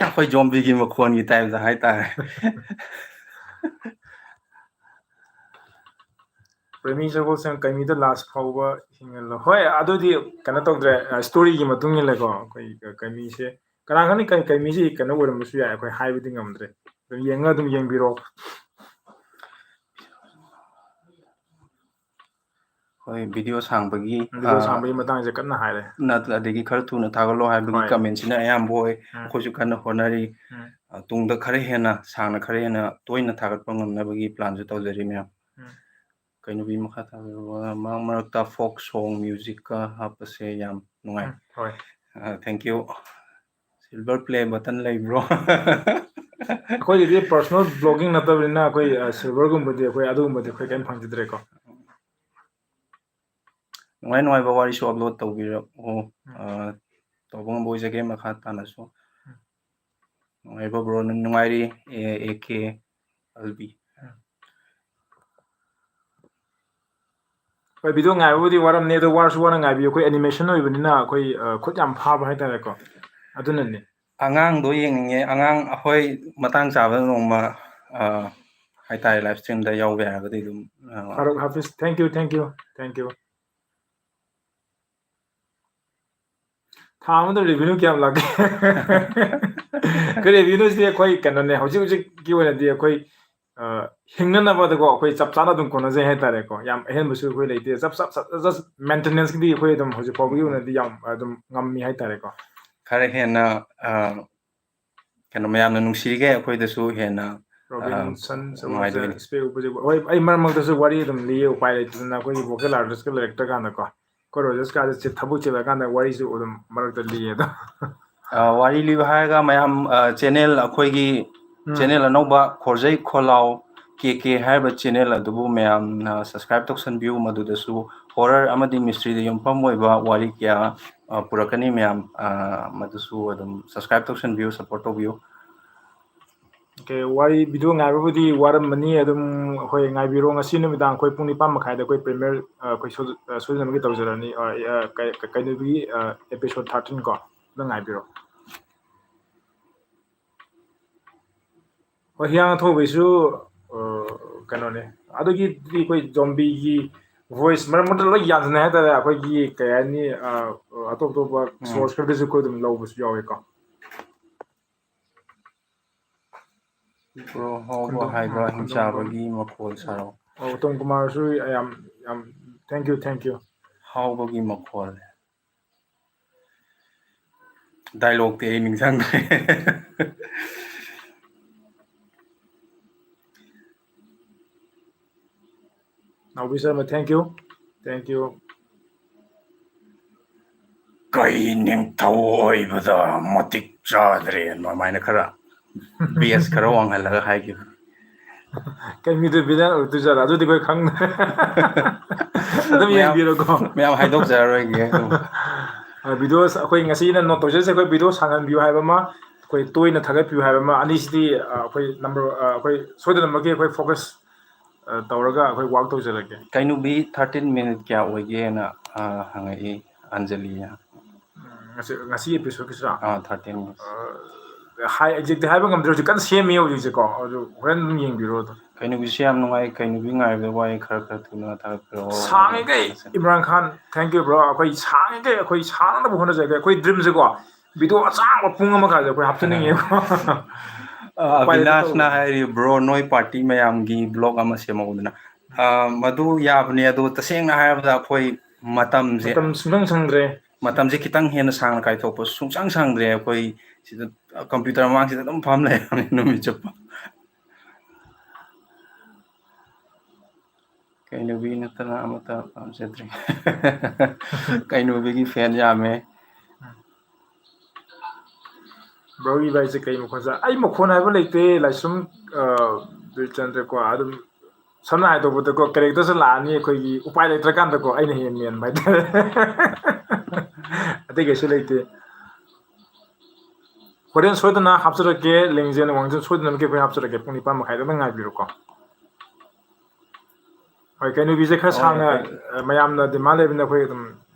ꯑꯩꯈꯣꯏ ꯖꯣꯝꯕꯤꯒꯤ ꯃꯈꯣꯟꯒꯤ typeꯇ ꯍꯥꯏꯇꯥꯔꯦ꯫ ꯄ꯭ꯔꯦꯃꯤ ꯁꯒꯣꯜꯁꯦꯝ ꯀꯩꯃꯤꯗ last ꯐꯥꯎꯕ ꯍꯤꯡꯍꯜꯂꯣ꯫ ꯍꯣꯏ, ꯑꯗꯨꯗꯤ ꯀꯩꯅꯣ ꯇꯧꯗ꯭ꯔꯦ, ꯑ, storyꯒꯤ ꯃꯇꯨꯡ ꯏꯜꯂꯦꯀꯣ꯫ ꯑꯩꯈꯣꯏ ꯀ-, ꯀꯩꯃꯤꯁꯦ ꯀꯅꯥ ꯈꯪꯅꯤ, ꯀꯩ-, ꯀꯩꯃꯤꯁꯤ ꯀꯩꯅꯣ ꯑꯣꯏꯔꯝꯕꯁꯨ ꯌꯥꯏ, ꯑꯩꯈꯣꯏ ꯍꯥꯏꯕꯗꯤ ꯉꯝꯗ꯭ꯔꯦ꯫ ꯑꯗꯨꯝ ꯌꯦꯡꯉ ꯑꯗꯨꯝ ꯌꯦꯡꯕꯤꯔꯣ꯫ ꯑꯩꯈꯣꯏ ꯚꯤꯗꯤꯑꯣ ꯁꯥꯡꯕꯒꯤ ꯚꯤꯗꯤꯑꯣ ꯁꯥꯡꯕꯒꯤ ꯃꯇꯥꯡꯁꯦ ꯀꯟꯅ ꯍꯥꯏꯔꯦ꯫ ꯑꯗꯒꯤ ꯈꯔ ꯊꯨꯅ ꯊꯥꯒꯠꯂꯣ ꯍꯥꯏꯕꯒꯤ ꯀꯃꯦꯟꯁꯤꯅ ꯑꯌꯥꯝꯕ ꯑꯣꯏ꯫ ꯑꯩꯈꯣꯏꯁꯨ ꯀꯟꯅ ꯍꯣꯠꯅꯔꯤ꯫ ꯇꯨꯡꯗ ꯈꯔ ꯍꯦꯟꯅ ꯁꯥꯡꯅ ꯈꯔ ꯍꯦꯟꯅ ꯇꯣꯏꯅ ꯊꯥꯒꯠꯄ ꯉꯝꯅꯕꯒꯤ ꯄ꯭ꯂꯥꯟꯁꯨ ꯇꯧꯖꯔꯤ ꯃꯌꯥꯝ꯫ ꯀꯩꯅꯣꯕꯤ ꯃꯈꯥ ꯇꯥꯕꯤꯔꯛꯑꯣ꯫ ꯃꯔꯛ ꯃꯔꯛꯇ ꯐꯣꯛ ꯁꯣꯡ ꯃ꯭ꯌꯨꯖꯤꯛꯀ ꯍꯥꯞꯄꯁꯦ ꯌꯥꯝ ꯅꯨꯡꯉꯥꯏ꯫ ꯍꯣꯏ꯫ Thank you꯫ Silver play button ꯂꯩꯕ꯭ꯔꯣ? ꯑꯩꯈꯣꯏꯒꯤꯗꯤ personal blogging ꯅꯠꯇꯕꯅꯤꯅ ꯑꯩꯈꯣꯏ silverꯒꯨꯝꯕꯗꯤ ꯑꯩꯈꯣꯏ ꯑꯗꯨꯒꯨꯝꯕꯗꯤ ꯑꯩꯈꯣꯏ ꯀꯔꯤꯝ ꯐꯪꯖꯗ꯭ꯔꯦꯀꯣ꯫ ꯅꯨꯡꯉꯥꯏ ꯅꯨꯡꯉꯥꯏꯕ ꯋꯥꯔꯤꯁꯨ upload ꯇꯧꯕꯤꯔꯛꯑꯣ꯫ ꯇꯧꯕ ꯉꯝꯕ ꯑꯣꯏꯖꯒꯦ ꯃꯈꯥ ꯇꯥꯅꯁꯨ꯫ ꯅꯨꯡꯉꯥꯏꯕ bro, ꯅꯨꯡꯉꯥꯏꯔꯤ꯫ A K ꯑꯜꯕꯤ꯫ ꯍꯣꯏ, ꯚꯤꯗꯤꯑꯣ ꯉꯥꯏꯕꯕꯨꯗꯤ ꯋꯥꯔꯝꯅꯤ, ꯑꯗꯣ ꯋꯥꯔꯁꯨ ꯋꯥꯅ ꯉꯥꯏꯕꯤꯌꯨ꯫ ꯑꯩꯈꯣꯏ animation ꯑꯣꯏꯕꯅꯤꯅ ꯑꯩꯈꯣꯏ ꯈꯨꯠ ꯌꯥꯝ ꯐꯥꯕ ꯍꯥꯏꯇꯥꯔꯦꯀꯣ, ꯑꯗꯨꯅꯅꯤ꯫ ꯑꯉꯥꯡꯗꯣ ꯌꯦꯡꯅꯤꯡꯉꯦ꯫ ꯑꯉꯥꯡ ꯑꯩꯈꯣꯏ ꯃꯇꯥꯡ ꯆꯥꯕꯗ ꯅꯣꯡꯃ ꯍꯥꯏꯇꯥꯔꯦ live streamꯗ ꯌꯥꯎꯕ ꯌꯥꯔꯒꯗꯤ ꯑꯗꯨꯝ꯫ ꯐꯥꯔꯨꯛ ꯍꯥꯐꯤꯁ, thank you, thank you, thank you꯫ ꯊꯥ ꯑꯃꯗ revenue ꯀꯌꯥꯝ ꯂꯥꯛꯀꯦ? ꯑꯩꯈꯣꯏ revenueꯁꯤꯗꯤ ꯑꯩꯈꯣꯏ ꯀꯩꯅꯣꯅꯦ, ꯍꯧꯖꯤꯛ ꯍꯧꯖꯤꯛꯀꯤ ꯑꯣꯏꯅꯗꯤ ꯑꯩꯈꯣꯏ ꯍꯤꯡꯅꯅꯕꯗꯀꯣ ꯑꯩꯈꯣꯏ ꯆꯞ ꯆꯥꯅ ꯑꯗꯨꯝ ꯀꯣꯟꯅꯖꯩ ꯍꯥꯏꯇꯥꯔꯦꯀꯣ꯫ ꯌꯥꯝ ꯑꯍꯦꯟꯕꯁꯨ ꯑꯩꯈꯣꯏ ꯂꯩꯇꯦ꯫ Just maintenanceꯀꯤꯗꯤ ꯑꯩꯈꯣꯏ ꯑꯗꯨꯝ ꯍꯧꯖꯤꯛ ꯐꯥꯎꯕꯒꯤ ꯑꯣꯏꯅꯗꯤ ꯌꯥꯝ ꯑꯗꯨꯝ ꯉꯝꯃꯤ ꯍꯥꯏꯇꯥꯔꯦꯀꯣ꯫ ꯈꯔ ꯍꯦꯟꯅ ꯀꯩꯅꯣ ꯃꯌꯥꯝꯅ ꯅꯨꯡꯁꯤꯔꯤꯈꯩ ꯑꯩꯈꯣꯏꯗꯁꯨ ꯍꯦꯟꯅ Robinson ꯅꯨꯡꯉꯥꯏꯗꯣꯏꯅꯤ꯫ Spec ꯎꯞꯄꯁꯦ, ꯍꯣꯏ, ꯑꯩ ꯃꯔꯛ ꯃꯔꯛꯇꯁꯨ ꯋꯥꯔꯤ ꯑꯗꯨꯝ ꯂꯤꯌꯦ, ꯎꯄꯥꯏ ꯂꯩꯇꯗꯅ꯫ ꯑꯩꯈꯣꯏꯒꯤ vocal artistꯀ ꯂꯩꯔꯛꯇ꯭ꯔ ꯀꯥꯟꯗꯀꯣ, ꯑꯩꯈꯣꯏ ꯔꯣꯖꯔꯁꯀꯥꯁꯦ ꯊꯕꯛ ꯆꯤꯜꯂꯀꯥꯟꯗ ꯋꯥꯔꯤꯁꯨ ꯑꯗꯨꯝ ꯃꯔꯛꯇ ꯂꯤꯌꯦ ꯑꯗꯣ꯫ ꯋꯥꯔꯤ ꯂꯤꯕ ꯍꯥꯏꯔꯒ ꯃꯌꯥꯝ, channel, ꯑꯩꯈꯣꯏꯒꯤ channel ꯑꯅꯧꯕ ꯈꯣꯔꯖꯩ ꯈꯣꯜꯂꯥꯎ ꯀꯦ ꯀꯦ ꯍꯥꯏꯔꯤꯕ channel ꯑꯗꯨꯕꯨ ꯃꯌꯥꯝꯅ subscribe ꯇꯧꯁꯟꯕꯤꯌꯨ꯫ ꯃꯗꯨꯗꯁꯨ horror ꯑꯃꯗꯤ mysteryꯗ ꯌꯨꯝꯐꯝ ꯑꯣꯏꯕ ꯋꯥꯔꯤ ꯀꯌꯥ ꯄꯨꯔꯛꯀꯅꯤ ꯃꯌꯥꯝ꯫ ꯃꯗꯨꯁꯨ ꯑꯗꯨꯝ subscribe ꯇꯧꯁꯟꯕꯤꯌꯨ, support ꯇꯧꯕꯤꯌꯨ꯫ Okay, ꯋꯥꯔꯤ video ꯉꯥꯏꯕꯕꯨꯗꯤ ꯋꯥꯔꯝꯃꯅꯤ꯫ ꯑꯗꯨꯝ ꯑꯩꯈꯣꯏ ꯉꯥꯏꯕꯤꯔꯣ꯫ ꯉꯁꯤ ꯅꯨꯃꯤꯗꯥꯡ ꯑꯩꯈꯣꯏ ꯄꯨꯡ ꯅꯤꯄꯥꯟ ꯃꯈꯥꯏꯗ ꯑꯩꯈꯣꯏ premiere, ꯑꯩꯈꯣꯏ ꯁꯣꯏꯗꯅꯃꯛꯀꯤ ꯇꯧꯖꯔꯛꯑꯅꯤ꯫ ꯀꯩꯅꯣꯒꯤ episode thirteen ꯀꯣ, ꯑꯗꯨ ꯉꯥꯏꯕꯤꯔꯣ꯫ ꯍꯣꯏ, ꯍꯤꯌꯥꯡꯊꯧꯕꯩꯁꯨ ꯀꯩꯅꯣꯅꯦ꯫ ꯑꯗꯨꯒꯤꯗꯤ ꯑꯩꯈꯣꯏ zombieꯒꯤ voice ꯃꯔꯛ ꯃꯔꯛꯇ ꯂꯣꯏ ꯌꯥꯟꯁꯤꯟꯅꯩ ꯍꯥꯏꯇꯥꯔꯦ꯫ ꯑꯩꯈꯣꯏꯒꯤ ꯀꯩ ꯍꯥꯏꯅꯤ, ꯑꯇꯣꯞ ꯑꯇꯣꯞꯄ source ꯈꯔꯗꯁꯨ ꯑꯩꯈꯣꯏ ꯑꯗꯨꯝ ꯂꯧꯕꯁꯨ ꯌꯥꯎꯋꯦꯀꯣ꯫ Bro, ꯍꯥꯎꯕ ꯍꯥꯏꯕ ꯍꯤꯡꯆꯥꯕꯒꯤ ꯃꯈꯣꯜ ꯁꯥꯔꯛꯑꯣ꯫ ꯑꯣ, ꯎꯇꯝ ꯀꯨꯃꯥꯔꯁꯨ ꯌꯥꯝ, ꯌꯥꯝ Thank you, thank you. ꯍꯥꯎꯕꯒꯤ ꯃꯈꯣꯜ꯫ ꯗꯥꯏꯂꯣꯛꯇꯤ ꯑꯩ ꯅꯤꯡꯁꯤꯡꯗ꯭ꯔꯦ꯫ ꯅꯥꯎꯕꯤ Sharma, thank you, thank you. ꯀꯩ ꯅꯤꯡꯊꯧ ꯑꯣꯏꯕꯗ ꯃꯇꯤꯛ ꯆꯥꯗ꯭ꯔꯦ, ꯑꯗꯨꯃꯥꯏꯅ ꯈꯔ ꯕꯦꯁ ꯈꯔ ꯋꯥꯡꯍꯜꯂꯒ ꯍꯥꯏꯈꯤꯕ꯫ ꯀꯩ ꯃꯤꯗꯨ ꯚꯤꯂꯦꯟ ꯑꯣꯏꯔꯛꯇꯣꯏꯖꯥꯠꯂ? ꯑꯗꯨꯗꯤ ꯑꯩꯈꯣꯏ ꯈꯪꯗ꯭ꯔꯦ꯫ ꯑꯗꯨꯝ ꯃꯌꯥꯝ- ꯌꯦꯡꯕꯤꯔꯣꯀꯣ꯫ ꯃꯌꯥꯝ ꯍꯥꯏꯗꯣꯛꯆꯔꯔꯣꯏꯒꯦ ꯑꯗꯨꯝ꯫ ꯚꯤꯗꯤꯑꯣꯁ ꯑꯩꯈꯣꯏ ꯉꯁꯤꯅ ꯅꯣꯠ ꯇꯧꯖꯔꯤꯁꯦ, ꯑꯩꯈꯣꯏ ꯚꯤꯗꯤꯑꯣ ꯁꯥꯡꯍꯟꯕꯤꯌꯨ ꯍꯥꯏꯕ ꯑꯃ, ꯑꯩꯈꯣꯏ ꯇꯣꯏꯅ ꯊꯥꯒꯠꯄꯤꯌꯨ ꯍꯥꯏꯕ ꯑꯃ, ꯑꯅꯤꯁꯤꯗꯤ ꯑ, ꯑꯩꯈꯣꯏ ꯅꯝꯕꯔ ꯑ, ꯑꯩꯈꯣꯏ ꯁꯣꯏꯗꯅꯃꯛꯀꯤ ꯑꯩꯈꯣꯏ ꯐꯣꯀꯁ ꯇꯧꯔꯒ ꯑꯩꯈꯣꯏ ꯋꯥꯛ ꯇꯧꯖꯔꯒꯦ꯫ ꯀꯩꯅꯨꯕꯤ ꯊꯥꯔꯇꯤꯟ ꯃꯤꯅꯤꯠ ꯀꯌꯥ ꯑꯣꯏꯒꯦꯅ ꯑ, ꯍꯪꯉꯛꯏ ꯑꯟꯖꯂꯤꯅ꯫ ꯎꯝ, ꯉꯁꯤ ꯉꯁꯤ ꯑꯦꯄꯤꯁꯣꯗꯀꯤꯁꯤꯔꯥ? ꯑꯥ, ꯊꯥꯔꯇꯤꯟ ꯃꯤꯅꯤꯠ꯫ ꯍꯥꯏ ꯑꯦꯛꯖꯦꯛꯇꯤ ꯍꯥꯏꯕ ꯉꯝꯗ꯭ꯔꯦ, ꯍꯧꯖꯤꯛ ꯀꯟꯅ ꯁꯦꯝꯃꯤ ꯍꯧꯖꯤꯛꯁꯦꯀꯣ, ꯑꯗꯨ ꯍꯣꯔꯦꯟ ꯑꯗꯨꯝ ꯌꯦꯡꯕꯤꯔꯣ ꯑꯗꯨꯝ꯫ ꯀꯩꯅꯨꯕꯤꯁꯦ ꯌꯥꯝ ꯅꯨꯡꯉꯥꯏ, ꯀꯩꯅꯨꯕꯤ ꯉꯥꯏꯕꯗ ꯋꯥꯏ, ꯈꯔ ꯈꯔ ꯊꯨꯅ ꯊꯥꯒꯠꯄꯤꯔꯛꯑꯣ꯫ ꯁꯥꯡꯉꯤꯈꯩ ꯏꯝꯔꯥꯟ ꯈꯥꯟ, thank you bro, ꯑꯩꯈꯣꯏ ꯁꯥꯡꯉꯤꯈꯩ ꯑꯩꯈꯣꯏ ꯁꯥꯡꯅꯕ ꯍꯣꯠꯅꯖꯒꯦ, ꯑꯩꯈꯣꯏ ꯗ꯭ꯔꯤꯝꯁꯦꯀꯣ ꯚꯤꯗꯤꯑꯣ ꯑꯆꯥꯡꯕ ꯄꯨꯡ ꯑꯃ ꯀꯥꯏꯁꯦ ꯑꯩꯈꯣꯏ ꯍꯥꯞꯆꯅꯤꯡꯉꯦꯕ꯫ ꯑ, ꯎꯄꯥꯏ ꯂꯩꯇꯦ ꯑꯕꯤꯅꯥꯁꯅ ꯇꯧꯕ꯫ ꯍꯥꯏꯔꯤ, "ꯕ꯭ꯔꯣ, ꯅꯣꯏ ꯄꯥꯔꯇꯤ ꯃꯌꯥꯝꯒꯤ ꯕ꯭ꯂꯣꯛ ꯑꯃ ꯁꯦꯝꯃꯛꯎꯗꯅ"꯫ ꯑ, ꯃꯗꯨ ꯌꯥꯕꯅꯦ, ꯑꯗꯣ ꯇꯁꯦꯡꯅ ꯍꯥꯏꯔꯕꯗ ꯑꯩꯈꯣꯏ ꯃꯇꯝꯁꯦ ꯃꯇꯝ ꯁꯨꯡꯁꯪ ꯁꯪꯗ꯭ꯔꯦ꯫ ꯃꯇꯝꯁꯦ ꯈꯤꯇꯪ ꯍꯦꯟꯅ ꯁꯥꯡꯅ ꯀꯥꯏꯊꯣꯛꯄ ꯁꯨꯡꯁꯪ ꯁꯪꯗ꯭ꯔꯦ꯫ ꯑꯩꯈꯣꯏ ꯁꯤꯗ ꯀꯝꯄ꯭ꯌꯨꯇꯔ ꯃꯃꯥꯡꯁꯤꯗ ꯑꯗꯨꯝ ꯐꯝ ꯂꯩꯔꯕꯅꯤ ꯅꯨꯃꯤꯠ ꯆꯨꯞꯄ꯫ ꯀꯩꯅꯨꯕꯤ ꯅꯠꯇꯅ ꯑꯃꯠꯇ ꯄꯥꯝꯖꯗ꯭ꯔꯦ꯫ ꯀꯩꯅꯨꯕꯤꯒꯤ ꯐꯦꯟ ꯌꯥꯝꯃꯦ꯫ ꯕ꯭ꯔꯣꯒꯤ ꯚꯥꯏꯁꯦ ꯀꯩ ꯃꯈꯣꯟ ꯆꯥ-, ꯑꯩ ꯃꯈꯣꯟ ꯍꯥꯏꯕ ꯂꯩꯇꯦ, ꯂꯥꯏꯁ꯭ꯔꯝ, ꯑ, ꯕꯤꯔꯆꯟꯗ꯭ꯔꯀꯣ, ꯑꯗꯨꯝ ꯁꯝꯅ ꯍꯥꯏꯗꯣꯛꯄꯗꯀꯣ, ꯀꯦꯔꯦꯛꯇꯔꯁꯦ ꯂꯥꯛꯑꯅꯤ ꯑꯩꯈꯣꯏꯒꯤ, ꯎꯄꯥꯏ ꯂꯩꯇ꯭ꯔꯀꯥꯟꯗꯀꯣ, ꯑꯩꯅ ꯍꯦꯟꯅ ꯃꯦꯟꯕ ꯍꯥꯏꯇꯥꯔꯦ꯫ ꯑꯇꯩ ꯀꯩꯁꯨ ꯂꯩꯇꯦ꯫ ꯍꯣꯔꯦꯟ ꯁꯣꯏꯗꯅ ꯍꯥꯞꯆꯔꯛꯀꯦ, ꯂꯦꯡꯖꯦꯜ ꯋꯥꯡꯖꯦꯜ ꯁꯣꯏꯗꯅꯃꯛꯀꯤ ꯑꯩꯈꯣꯏ ꯍꯥꯞꯆꯔꯛꯀꯦ, ꯄꯨꯡ ꯅꯤꯄꯥꯟ ꯃꯈꯥꯏꯗ ꯑꯗꯨꯝ ꯉꯥꯏꯕꯤꯔꯣꯀꯣ꯫ ꯍꯣꯏ, ꯀꯩꯅꯣꯕꯤꯁꯦ ꯈꯔ ꯍꯣꯏ, ꯁꯥꯡꯅ, ꯑꯩꯈꯣꯏ ꯑ, ꯃꯌꯥꯝꯅ ꯗꯤꯃꯥꯟ ꯂꯩꯕꯅꯤꯅ ꯑꯩꯈꯣꯏ ꯑꯗꯨꯝ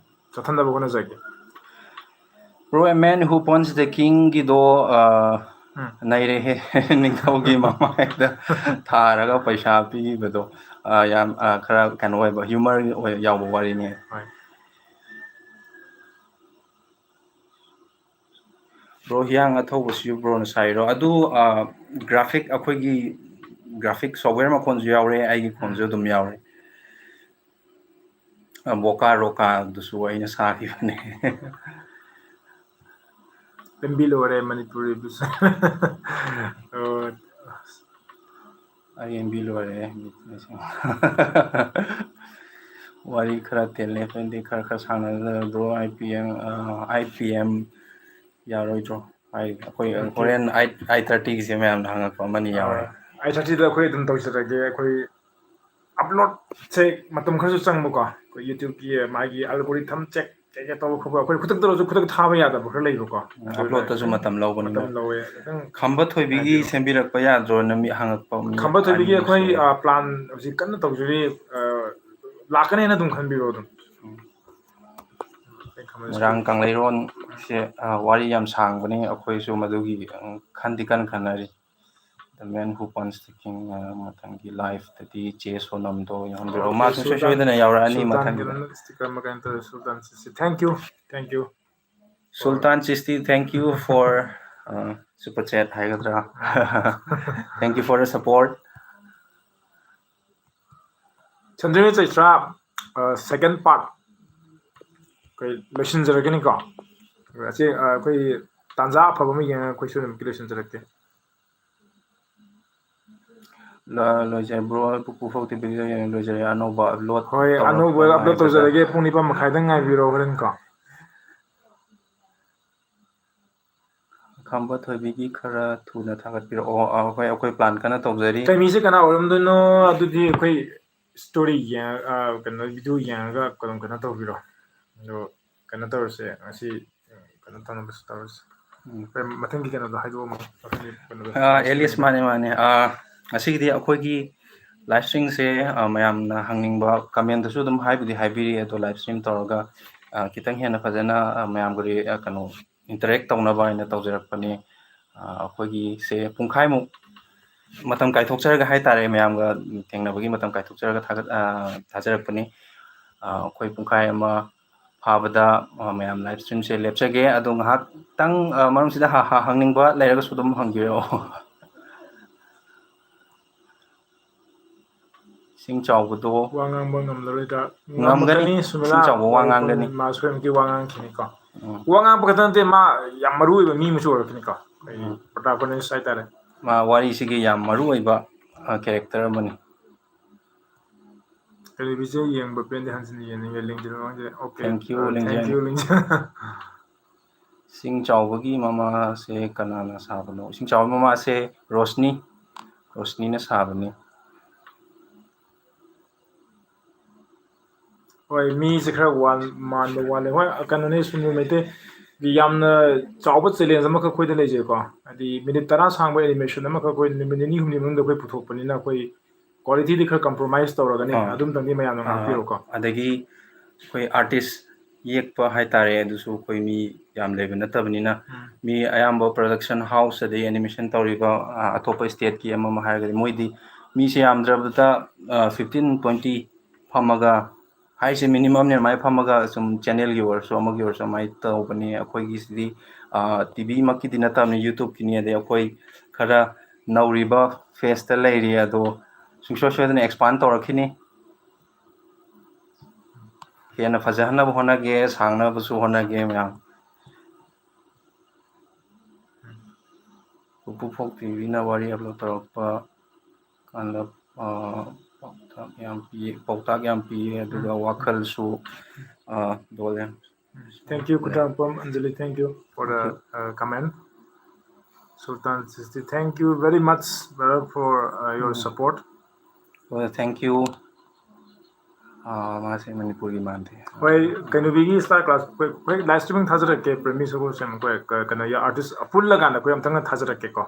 ꯆꯠꯊꯅꯕ ꯍꯣꯠꯅꯖꯒꯦ꯫ Bro, a man who punch the kingꯒꯤꯗꯣ, ꯑ, ꯎꯝ꯫ ꯅꯩꯔꯦꯍꯦ꯫ ꯅꯤꯡꯊꯧꯒꯤ ꯃꯃꯥꯏꯗ ꯊꯥꯔꯒ ꯄꯩꯁꯥ ꯄꯤꯕꯗꯣ, ꯑ, ꯌꯥꯝ, ꯑ, ꯈꯔ ꯀꯩꯅꯣ ꯑꯣꯏꯕ, ꯍ꯭ꯌꯨꯃꯔ ꯑꯣꯏ-, ꯌꯥꯎꯕ ꯋꯥꯔꯤꯅꯤ꯫ ꯍꯣꯏ꯫ Bro, ꯍꯤꯌꯥꯡ ꯑꯊꯧꯕꯁꯤꯁꯨ bro ꯅ ꯁꯥꯏꯔꯣ? ꯑꯗꯨ, ꯑ, ꯒ꯭ꯔꯥꯐꯤꯛ, ꯑꯩꯈꯣꯏꯒꯤ ꯒ꯭ꯔꯥꯐꯤꯛ ꯁꯣꯐꯋꯦꯌꯔ ꯃꯈꯣꯟꯁꯨ ꯌꯥꯎꯔꯦ, ꯑꯩꯒꯤ ꯈꯣꯟꯁꯨ ꯎꯝ꯫ ꯑꯗꯨꯝ ꯌꯥꯎꯔꯦ꯫ ꯕꯣꯀꯥ ꯔꯣꯀꯥꯗꯨꯁꯨ ꯑꯩꯅ ꯁꯥꯈꯤꯕꯅꯦ꯫ ꯑꯦꯝ ꯕꯤ ꯂꯣꯏꯔꯦ ꯃꯅꯤꯄꯨꯔꯤꯗꯨꯁꯨ꯫ ꯑꯣ, ꯑꯩ ꯑꯦꯝ ꯕꯤ ꯂꯣꯏꯔꯦ꯫ ꯋꯥꯔꯤ ꯈꯔ ꯇꯦꯜꯂꯦ ꯑꯩꯈꯣꯏꯗꯤ ꯈꯔ ꯈꯔ ꯁꯥꯟꯅꯗꯕꯗꯣ꯫ I P M I P M ꯌꯥꯔꯣꯏꯗ꯭ꯔꯣ? ꯑꯩꯈꯣꯏ ꯍꯣꯔꯦꯟ ꯑꯩꯠ ꯑꯩꯠ ꯊꯥꯔꯇꯤꯒꯤꯁꯦ ꯃꯌꯥꯝꯅ ꯍꯪꯉꯛꯄ ꯑꯃꯅꯤ ꯌꯥꯎꯔꯦ꯫ ꯑꯩꯠ ꯊꯥꯔꯇꯤꯗ ꯑꯩꯈꯣꯏ ꯑꯗꯨꯝ ꯇꯧꯖꯔꯒꯦ꯫ ꯑꯩꯈꯣꯏ ꯑꯞꯂꯣꯗꯁꯦ ꯃꯇꯝ ꯈꯔꯁꯨ ꯆꯪꯕꯀꯣ, ꯑꯩꯈꯣꯏ ꯌꯨꯇ꯭ꯌꯨꯕꯀꯤ ꯃꯥꯒꯤ ꯑꯜꯒꯣꯔꯤꯊꯝ ꯆꯦꯛ ꯀꯩꯀꯩ ꯇꯧꯕ ꯈꯣꯠꯄ, ꯑꯩꯈꯣꯏ ꯈꯨꯗꯛꯇ ꯇꯧꯔꯁꯨ ꯈꯨꯗꯛꯇ ꯊꯥꯕ ꯌꯥꯗꯕ ꯈꯔ ꯂꯩꯕꯀꯣ꯫ ꯎꯝ, ꯑꯞꯂꯣꯗꯇꯁꯨ ꯃꯇꯝ ꯂꯧꯕꯅꯤꯅ꯫ ꯃꯇꯝ ꯂꯧꯋꯦ꯫ ꯈꯤꯇꯪ ꯈꯝꯕ ꯊꯣꯏꯕꯤꯒꯤ ꯉꯥꯏꯕꯤꯔꯣ꯫ ꯁꯦꯝꯕꯤꯔꯛꯄ ꯌꯥꯗ꯭ꯔꯣꯅ ꯃꯤ ꯍꯪꯉꯛꯄ ꯃꯤ ꯈꯝꯕ ꯊꯣꯏꯕꯤꯒꯤ ꯑꯅꯤ ꯑꯩꯈꯣꯏ ꯁꯨꯔꯦ꯫ ꯑ, ꯄ꯭ꯂꯥꯟ ꯍꯧꯖꯤꯛ ꯀꯟꯅ ꯇꯧꯖꯔꯤ꯫ ꯑ, ꯂꯥꯛꯀꯅꯦꯅ ꯑꯗꯨꯝ ꯈꯟꯕꯤꯔꯣ ꯑꯗꯨꯝ꯫ ꯃꯣꯏꯔꯥꯡ ꯀꯪꯂꯩꯔꯣꯟꯁꯦ, ꯑ, ꯋꯥꯔꯤ ꯌꯥꯝ ꯁꯥꯡꯕꯅꯤ, ꯑꯩꯈꯣꯏꯁꯨ ꯃꯗꯨꯒꯤ, ꯎꯝ, ꯈꯟꯗꯤ ꯀꯟꯅ ꯈꯟꯅꯔꯤ꯫ The Man Who Punch the King, ꯑ, ꯃꯊꯪꯒꯤ ꯂꯥꯏꯐꯇꯗꯤ ꯆꯦ ꯁꯣꯅꯝꯗꯣ ꯌꯥꯎꯍꯟꯕꯤꯔꯛꯑꯣ꯫ ꯑꯣꯀꯦ, ꯃꯥꯁꯨ ꯁꯣꯏ ꯁꯨꯜꯇꯥꯟ, ꯁꯣꯏꯗꯅ ꯌꯥꯎꯔꯛꯑꯅꯤ ꯁꯨꯜꯇꯥꯟ ꯃꯊꯪꯒꯤꯗ꯫ ꯀꯩꯅꯣ, sticker ꯑꯃ ꯀꯩꯅꯣ ꯇꯧꯔꯦ, ꯁꯨꯜꯇꯥꯟ Chishti. Thank you, thank you. Sultan Chishti, thank you for, ꯑ, super chat ꯍꯥꯏꯒꯗ꯭ꯔꯥ? Thank you for the support. ꯁꯟꯗ꯭ꯔꯦ ꯆꯩꯁ꯭ꯔꯥ, ꯑ, second part ꯑꯩꯈꯣꯏ ꯂꯣꯏꯁꯤꯟꯖꯔꯒꯅꯤꯀꯣ꯫ ꯑꯁꯤ, ꯑ, ꯑꯩꯈꯣꯏ ꯇꯥꯟꯖꯥ ꯑꯐꯕ ꯑꯃ ꯌꯦꯡꯉꯒ ꯑꯩꯈꯣꯏ ꯁꯣꯏꯗꯅꯃꯛꯀꯤ ꯂꯣꯏꯁꯤꯟꯖꯔꯛꯀꯦ꯫ ꯂ-, ꯂꯣꯏꯖꯔꯦ ꯕ꯭ꯔꯣ, ꯄꯨꯄꯨ ꯐꯧ ꯇꯤꯚꯤꯗ ꯌꯦꯡꯉ ꯂꯣꯏꯖꯔꯦ꯫ ꯑꯅꯧꯕ ꯑꯞꯂꯣꯗ ꯍꯣꯏ, ꯇꯧꯔꯛꯄ ꯑꯅꯧꯕ ꯑꯞꯂꯣꯗ ꯍꯥꯏꯒꯗ꯭ꯔꯥ? ꯇꯧꯖꯔꯒꯦ, ꯄꯨꯡ ꯅꯤꯄꯥꯟ ꯃꯈꯥꯏꯗꯪ ꯉꯥꯏꯕꯤꯔꯣ ꯍꯣꯔꯦꯟ ꯀꯣ꯫ ꯈꯝꯕ ꯊꯣꯏꯕꯤꯒꯤ ꯈꯔ ꯊꯨꯅ ꯊꯥꯒꯠꯄꯤꯔꯛꯑꯣ꯫ ꯑ, ꯍꯣꯏ, ꯑꯩꯈꯣꯏ ꯄ꯭ꯂꯥꯟ ꯀꯟꯅ ꯇꯧꯖꯔꯤ꯫ ꯀꯩ ꯃꯤꯁꯦ ꯀꯅꯥ ꯑꯣꯏꯔꯝꯗꯣꯏꯅꯣ? ꯑꯗꯨꯗꯤ ꯑꯩꯈꯣꯏ ꯁ꯭ꯇꯣꯔꯤ ꯌꯦꯡꯉ-, ꯑ, ꯀꯩꯅꯣ, ꯚꯤꯗꯤꯑꯣ ꯌꯦꯡꯉꯒ ꯀꯩꯅꯣ, ꯀꯩꯅꯣ ꯇꯧꯕꯤꯔꯣ꯫ ꯑꯗꯣ ꯀꯩꯅꯣ ꯇꯧꯔꯁꯦ, ꯉꯁꯤ, ꯎꯝ, ꯀꯩꯅꯣ ꯇꯧꯅꯕꯁꯨ ꯇꯧꯔꯁꯦ꯫ ꯎꯝ꯫ ꯍꯣꯏ, ꯃꯊꯪꯒꯤ ꯀꯩꯅꯣꯗꯣ ꯍꯥꯏꯗꯣꯛꯑꯣ, ꯃꯊꯪꯒꯤ ꯀꯩꯅꯣꯗꯣ ꯑ, ꯑꯦꯂꯤꯁ, ꯃꯥꯅꯦ, ꯃꯥꯅꯦ꯫ ꯑ, ꯉꯁꯤꯒꯤꯗꯤ ꯑꯩꯈꯣꯏꯒꯤ ꯂꯥꯏꯐ ꯁ꯭ꯇ꯭ꯔꯤꯝꯁꯦ, ꯑ, ꯃꯌꯥꯝꯅ ꯍꯪꯅꯤꯡꯕ ꯀꯃꯦꯟꯗꯁꯨ ꯑꯗꯨꯝ ꯍꯥꯏꯕꯨꯗꯤ ꯍꯥꯏꯕꯤꯔꯤ, ꯑꯗꯣ ꯂꯥꯏꯐ ꯁ꯭ꯇ꯭ꯔꯤꯝ ꯇꯧꯔꯒ, ꯑ, ꯈꯤꯇꯪ ꯍꯦꯟꯅ ꯐꯖꯅ, ꯑ, ꯃꯌꯥꯝꯒ ꯔꯤ-, ꯑ, ꯀꯩꯅꯣ, ꯏꯟꯇꯔꯦꯛ ꯇꯧꯅꯕ ꯍꯥꯏꯅ ꯇꯧꯖꯔꯛꯄꯅꯤ꯫ ꯑ, ꯑꯩꯈꯣꯏꯒꯤꯁꯦ ꯄꯨꯡꯈꯥꯏꯃꯨꯛ ꯃꯇꯝ ꯀꯥꯏꯊꯣꯛꯆꯔꯒ ꯍꯥꯏꯇꯥꯔꯦ, ꯃꯌꯥꯝꯒ ꯊꯦꯡꯅꯕꯒꯤ ꯃꯇꯝ ꯀꯥꯏꯊꯣꯛꯆꯔꯒ ꯊꯥꯒꯠ-, ꯑ, ꯊꯥꯖꯔꯛꯄꯅꯤ꯫ ꯑ, ꯑꯩꯈꯣꯏ ꯄꯨꯡꯈꯥꯏ ꯑꯃ ꯐꯥꯕꯗ, ꯑ, ꯃꯌꯥꯝ ꯂꯥꯏꯐ ꯁ꯭ꯇ꯭ꯔꯤꯝꯁꯦ ꯂꯦꯞꯆꯒꯦ꯫ ꯑꯗꯣ ꯉꯥꯏꯍꯥꯛꯇꯪ, ꯑ, ꯃꯔꯝꯁꯤꯗ ꯍ-, ꯍ-, ꯍꯪꯅꯤꯡꯕ ꯂꯩꯔꯒꯁꯨ ꯑꯗꯨꯝ ꯍꯪꯕꯤꯔꯛꯑꯣ꯫ ꯏꯁꯤꯡ ꯆꯥꯎꯕꯗꯣ ꯋꯥ ꯉꯥꯡꯕ ꯉꯝꯂꯔꯣꯏꯗ꯭ꯔꯥ? ꯉꯝꯒꯅꯤ꯫ ꯉꯝꯃꯛꯀꯅꯤ, ꯁꯨꯃꯤꯂꯥ꯫ ꯏꯁꯤꯡ ꯆꯥꯎꯕ ꯋꯥ ꯉꯥꯡꯒꯅꯤ꯫ ꯃꯥ ꯁꯣꯏꯗꯅꯃꯛꯀꯤ ꯋꯥ ꯉꯥꯡꯈꯤꯅꯤꯀꯣ꯫ ꯎꯝ꯫ ꯋꯥ ꯉꯥꯡꯕ ꯈꯛꯇ ꯅꯠꯇꯦ, ꯃꯥ ꯌꯥꯝ ꯃꯔꯨ ꯑꯣꯏꯕ ꯃꯤ ꯑꯃꯁꯨ ꯑꯣꯏꯔꯛꯈꯤꯅꯤꯀꯣ꯫ ꯑꯩ ꯎꯝ꯫ protagonist ꯍꯥꯏꯇꯥꯔꯦ꯫ ꯃꯥ ꯋꯥꯔꯤꯁꯤꯒꯤ ꯌꯥꯝ ꯃꯔꯨ ꯑꯣꯏꯕ ꯀꯦꯔꯦꯛꯇꯔ ꯑꯃꯅꯤ꯫ ꯀꯩꯅꯣꯕꯤꯁꯦ ꯌꯦꯡꯕ ꯄꯦꯟꯗꯦ, ꯍꯟꯖꯤꯟꯅ ꯌꯦꯡꯅꯤꯡꯉꯦ꯫ ꯂꯤꯡꯖꯦꯜ ꯃꯃꯥꯡꯁꯦ꯫ Okay꯫ Thank you, Uh, ꯂꯤꯡꯖꯦꯜ꯫ Thank you, ꯂꯤꯡꯖꯦꯜ꯫ ꯏꯁꯤꯡ ꯆꯥꯎꯕꯒꯤ ꯃꯃꯥꯁꯦ ꯀꯅꯥꯅ ꯁꯥꯕꯅꯣ? ꯏꯁꯤꯡ ꯆꯥꯎꯕꯒꯤ ꯃꯃꯥꯁꯦ ꯔꯣꯁꯅꯤ, ꯔꯣꯁꯅꯤꯅ ꯁꯥꯕꯅꯤ꯫ ꯍꯣꯏ, ꯃꯤꯁꯦ ꯈꯔ ꯋꯥꯟ-, ꯃꯥꯟꯕ ꯋꯥꯠꯂꯦ꯫ ꯍꯣꯏ, ꯀꯩꯅꯣꯅꯦ, ꯁꯨꯅꯨ ꯃꯩꯇꯩ ꯌꯥꯝꯅ ꯆꯥꯎꯕ challenge ꯑꯃꯈꯛ ꯑꯩꯈꯣꯏꯗ ꯂꯩꯖꯩꯀꯣ꯫ ꯍꯥꯏꯗꯤ minute ꯇꯔꯥ ꯁꯥꯡꯕ animation ꯑꯃꯈꯛ ꯑꯩꯈꯣꯏ ꯅꯨꯃꯤꯠ ꯅꯤꯅꯤ ꯍꯨꯝꯅꯤ ꯃꯅꯨꯡꯗ ꯑꯩꯈꯣꯏ ꯄꯨꯊꯣꯛꯄꯅꯤꯅ ꯑꯩꯈꯣꯏ qualityꯗꯤ ꯈꯔ compromise ꯇꯧꯔꯒꯅꯤ꯫ ꯑꯥ꯫ ꯑꯗꯨꯝꯇꯪꯗꯤ ꯃꯌꯥꯝꯅ ꯑꯥ, ꯉꯥꯛꯄꯤꯔꯣꯀꯣ꯫ ꯑꯗꯒꯤ ꯑꯩꯈꯣꯏ artist ꯌꯦꯛꯄ ꯍꯥꯏꯇꯥꯔꯦ, ꯑꯗꯨꯁꯨ ꯑꯩꯈꯣꯏ ꯃꯤ ꯌꯥꯝ ꯂꯩꯕ ꯅꯠꯇꯕꯅꯤꯅ, ꯎꯝ꯫ ꯃꯤ ꯑꯌꯥꯝꯕ production house ꯑꯗꯩ animation ꯇꯧꯔꯤꯕ, ꯑ, ꯑꯇꯣꯞꯄ stateꯀꯤ ꯑꯃ ꯑꯃ ꯍꯥꯏꯔꯒꯗꯤ ꯃꯣꯏꯗꯤ ꯃꯤꯁꯦ ꯌꯥꯝꯗ꯭ꯔꯕꯗ, ꯑ, fifteen twenty ꯐꯝꯃꯒ, ꯍꯥꯏꯁꯦ minimumꯅꯦ, ꯑꯗꯨꯃꯥꯏꯅ ꯐꯝꯃꯒ ꯁꯨꯝ channelꯒꯤ ꯑꯣꯏꯔꯁꯨ ꯑꯃꯒꯤ ꯑꯣꯏꯔꯁꯨ ꯑꯗꯨꯃꯥꯏꯅ ꯇꯧꯕꯅꯤ꯫ ꯑꯩꯈꯣꯏꯒꯤꯁꯤꯗꯤ, ꯑ, TVꯃꯛꯀꯤꯗꯤ ꯅꯠꯇꯕꯅꯤ, YouTubeꯀꯤꯅꯤ, ꯑꯗꯩ ꯑꯩꯈꯣꯏ ꯈꯔ ꯅꯧꯔꯤꯕ phaseꯇ ꯂꯩꯔꯤ, ꯑꯗꯣ ꯁꯨꯡꯁꯣꯏ ꯁꯣꯏꯗꯅ expand ꯇꯧꯔꯛꯈꯤꯅꯤ꯫ ꯍꯦꯟꯅ ꯐꯖꯍꯟꯅꯕ ꯍꯣꯠꯅꯒꯦ, ꯁꯥꯡꯅꯕꯁꯨ ꯍꯣꯠꯅꯒꯦ ꯃꯌꯥꯝ꯫ ꯄꯨꯄꯨ ꯐꯣꯛ TVꯅ ꯋꯥꯔꯤ upload ꯇꯧꯔꯛꯄ ꯀꯥꯟꯗ, ꯑ, ꯄꯥꯎꯇꯥꯛ ꯌꯥꯝ ꯄꯤ, ꯄꯥꯎꯇꯥꯛ ꯌꯥꯝ ꯄꯤꯌꯦ, ꯑꯗꯨꯒ ꯋꯥꯈꯜꯁꯨ, ꯑ, ꯗꯣꯜꯂꯦ꯫ Thank you, Khundrakpam Anjali, thank you for the, uh, comment. Sultan sixty, thank you very much, brother, for, uh, your support. Well, thank you. ꯑ, ꯃꯥꯁꯦ ꯃꯅꯤꯄꯨꯔꯒꯤ ꯃꯥꯟꯗꯦ꯫ ꯍꯣꯏ, ꯀꯩꯅꯣꯕꯤꯒꯤ star class, ꯑꯩꯈꯣꯏ, ꯑꯩꯈꯣꯏ live streaming ꯊꯥꯖꯔꯛꯀꯦ, ꯄ꯭ꯔꯦꯃꯤ ꯁꯒꯣꯜꯁꯦꯝ, ꯑꯩꯈꯣꯏ ꯀ-, ꯀꯩꯅꯣ, artist ꯄꯨꯜꯂꯀꯥꯟꯗ ꯑꯩꯈꯣꯏ ꯑꯝꯇꯪ ꯊꯥꯖꯔꯛꯀꯦꯀꯣ꯫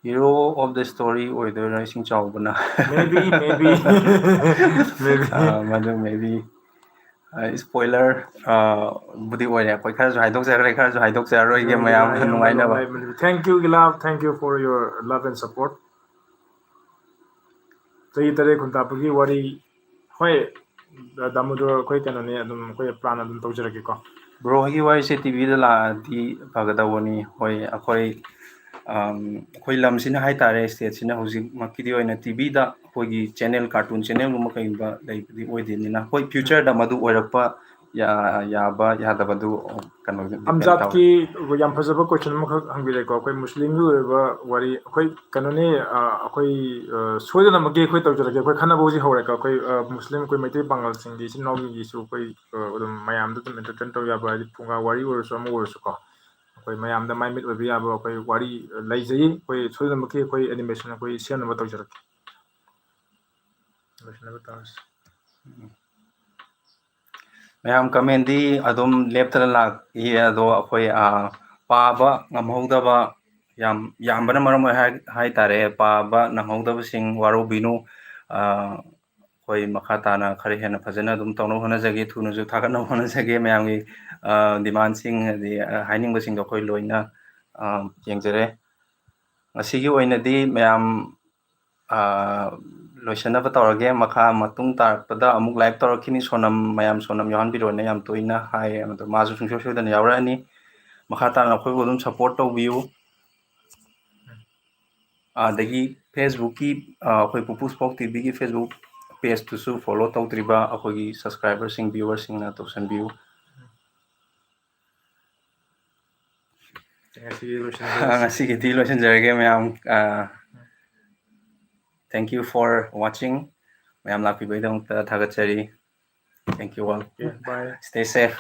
Hero of the story ꯑꯣꯏꯗꯣꯏꯔꯥ ꯏꯁꯤꯡ ꯆꯥꯎꯕꯅ? Maybe, maybe. Maybe. ꯑ, ꯃꯗꯨ maybe, ꯑ, spoiler, ꯑ, ꯕꯨꯗꯤ ꯑꯣꯏꯔꯦ꯫ ꯑꯩꯈꯣꯏ ꯈꯔꯁꯨ ꯍꯥꯏꯗꯣꯛꯆꯈ꯭ꯔꯦ, ꯈꯔꯁꯨ ꯍꯥꯏꯗꯣꯛꯆꯔꯔꯣꯏꯒꯦ, ꯃꯌꯥꯝ ꯅꯨꯡꯉꯥꯏꯅꯕ꯫ Thank you, Gilaf. Thank you for your love and support. ꯆꯍꯤ ꯇꯔꯦꯠ ꯈꯨꯟꯇꯥꯛꯄꯒꯤ ꯋꯥꯔꯤ, ꯍꯣꯏ, ꯗꯥꯃꯣꯗꯣꯔ, ꯑꯩꯈꯣꯏ ꯀꯩꯅꯣꯅꯦ, ꯑꯗꯨꯝ ꯑꯩꯈꯣꯏ plan ꯑꯗꯨꯝ ꯇꯧꯖꯔꯛꯀꯦꯀꯣ꯫ Bro ꯍꯣꯏꯒꯤ ꯋꯥꯔꯤꯁꯦ TVꯗ ꯂꯥꯛꯑꯗꯤ ꯐꯒꯗꯧꯕꯅꯤ꯫ ꯍꯣꯏ, ꯑꯩꯈꯣꯏ ꯑꯩꯈꯣꯏ ꯂꯝꯁꯤꯅ ꯍꯥꯏꯇꯥꯔꯦ, ꯁ꯭ꯇꯦꯠꯁꯤꯅ ꯍꯧꯖꯤꯛꯃꯛꯀꯤꯗꯤ ꯑꯣꯏꯅ ꯇꯤꯚꯤꯗ ꯑꯩꯈꯣꯏꯒꯤ ꯆꯦꯅꯦꯜ, ꯀꯥꯔꯇꯨꯟ ꯆꯦꯅꯦꯜꯒꯨꯝꯕ ꯀꯩꯒꯨꯝꯕ ꯂꯩꯕꯗꯤ ꯑꯣꯏꯗꯦꯅꯤꯅ, ꯍꯣꯏ, ꯐ꯭ꯌꯨꯆꯔꯗ ꯃꯗꯨ ꯑꯣꯏꯔꯛꯄ ꯌꯥꯕ ꯌꯥꯗꯕꯗꯨ ꯀꯩꯅꯣ, ꯑꯝꯖꯥꯗꯀꯤ ꯌꯥꯝ ꯐꯖꯕ ꯀꯣꯏꯁꯟ ꯑꯃꯈꯛ ꯍꯪꯕꯤꯔꯦꯀꯣ꯫ ꯑꯩꯈꯣꯏ ꯃꯨꯁꯂꯤꯝꯒꯤ ꯑꯣꯏꯕ ꯋꯥꯔꯤ, ꯑꯩꯈꯣꯏ ꯀꯩꯅꯣꯅꯤ, ꯑꯩꯈꯣꯏ ꯁꯣꯏꯗꯅꯃꯛꯀꯤ ꯑꯩꯈꯣꯏ ꯇꯧꯖꯔꯛꯀꯦ꯫ ꯑꯩꯈꯣꯏ ꯈꯟꯅꯕ ꯍꯧꯖꯤꯛ ꯍꯧꯔꯦꯀꯣ꯫ ꯑꯩꯈꯣꯏ ꯃꯨꯁꯂꯤꯝ, ꯑꯩꯈꯣꯏ ꯃꯩꯇꯩ ꯄꯥꯉꯜꯁꯤꯡꯒꯤ ꯏꯆꯤꯟ ꯏꯅꯥꯎꯒꯤꯁꯨ ꯑꯩꯈꯣꯏ ꯑꯗꯨꯝ ꯃꯌꯥꯝꯗ ꯑꯗꯨꯝ ꯑꯦꯟꯇꯔꯇꯦꯟ ꯇꯧ ꯌꯥꯕ, ꯍꯥꯏꯗꯤ ꯐꯨꯡꯒꯥ ꯋꯥꯔꯤ ꯑꯣꯏꯔꯁꯨ ꯑꯃ ꯑꯣꯏꯔꯁꯨꯀꯣ, ꯑꯩꯈꯣꯏ ꯃꯌꯥꯝꯗ ꯃꯥꯏ ꯃꯤꯠ ꯑꯣꯏꯕ ꯌꯥꯕ ꯑꯩꯈꯣꯏ ꯋꯥꯔꯤ ꯂꯩꯖꯩ꯫ ꯑꯩꯈꯣꯏ ꯁꯣꯏꯗꯅꯃꯛꯀꯤ ꯑꯩꯈꯣꯏ ꯑꯦꯅꯤꯃꯦꯁꯟ ꯑꯩꯈꯣꯏ ꯁꯦꯝꯅꯕ ꯇꯧꯖꯔꯛꯀꯦ꯫ ꯂꯣꯏꯁꯤꯟꯅꯕ ꯇꯧꯔꯁꯤ꯫ ꯃꯌꯥꯝ ꯀꯃꯦꯟꯗꯤ ꯑꯗꯨꯝ ꯂꯦꯞꯇꯅ ꯂꯥꯛꯏ, ꯑꯗꯣ ꯑꯩꯈꯣꯏ ꯄꯥꯕ ꯉꯝꯍꯧꯗꯕ ꯌꯥꯝ ꯌꯥꯝꯕꯅ ꯃꯔꯝ ꯑꯣꯏ ꯍꯥꯏ ꯇꯥꯔꯦ꯫ ꯄꯥꯕ ꯅꯪꯍꯧꯗꯕꯁꯤꯡ ꯋꯥꯔꯧꯕꯤꯅꯨ꯫ ꯑꯩꯈꯣꯏ ꯃꯈꯥ ꯇꯥꯅ ꯈꯔ ꯍꯦꯟꯅ ꯐꯖꯅ ꯑꯗꯨꯝ ꯇꯧꯅꯕ ꯍꯣꯠꯅꯖꯒꯦ, ꯊꯨꯅꯁꯨ ꯊꯥꯒꯠꯅꯕ ꯍꯣꯠꯅꯖꯒꯦ꯫ ꯃꯌꯥꯝꯒꯤ ꯗꯤꯃꯥꯟꯁꯤꯡ ꯑꯗꯩ ꯍꯥꯏꯅꯤꯡꯕꯁꯤꯡꯗꯣ ꯑꯩꯈꯣꯏ ꯂꯣꯏꯅ ꯌꯦꯡꯖꯔꯦ꯫ ꯉꯁꯤꯒꯤ ꯑꯣꯏꯅꯗꯤ ꯃꯌꯥꯝ ꯂꯣꯏꯁꯤꯟꯅꯕ ꯇꯧꯔꯒꯦ꯫ ꯃꯈꯥ ꯃꯇꯨꯡ ꯇꯥꯔꯛꯄꯗ ꯑꯃꯨꯛ ꯂꯥꯏꯚ ꯇꯧꯔꯛꯈꯤꯅꯤ꯫ ꯁꯣꯅꯝ, ꯃꯌꯥꯝ ꯁꯣꯅꯝ ꯌꯥꯎꯍꯟꯕꯤꯔꯣꯅ ꯌꯥꯝ ꯇꯣꯏꯅ ꯍꯥꯏ, ꯑꯗꯣ ꯃꯥꯁꯨ ꯁꯨꯡꯁꯣꯏ ꯁꯣꯏꯗꯅ ꯌꯥꯎꯔꯛꯑꯅꯤ꯫ ꯃꯈꯥ ꯇꯥꯅ ꯑꯩꯈꯣꯏꯕꯨ ꯑꯗꯨꯝ ꯁꯞꯄꯣꯔꯠ ꯇꯧꯕꯤꯌꯨ꯫ ꯑꯗꯒꯤ ꯐꯦꯁꯕꯨꯛꯀꯤ, ꯑꯩꯈꯣꯏ ꯄꯨꯄꯨ ꯁ꯭ꯄꯣꯛ ꯇꯤꯚꯤꯒꯤ ꯐꯦꯁꯕꯨꯛ ꯄꯦꯖꯇꯨꯁꯨ ꯐꯣꯂꯣ ꯇꯧꯗ꯭ꯔꯤꯕ ꯑꯩꯈꯣꯏꯒꯤ ꯁꯕꯁꯀ꯭ꯔꯥꯏꯕꯔꯁꯤꯡ, ꯚ꯭ꯌꯨꯋꯔꯁꯤꯡꯅ ꯇꯧꯁꯟꯕꯤꯌꯨ꯫ ꯉꯁꯤꯒꯤ ꯂꯣꯏꯁꯤꯟꯖꯔꯁꯤ꯫ ꯉꯁꯤꯒꯤꯗꯤ ꯂꯣꯏꯁꯤꯟꯖꯔꯒꯦ ꯃꯌꯥꯝ꯫ Thank you for watching. ꯃꯌꯥꯝ ꯂꯥꯛꯄꯤꯕꯒꯤꯗꯃꯛꯇ ꯊꯥꯒꯠꯆꯔꯤ꯫ Thank you all. Okay, bye. Stay safe.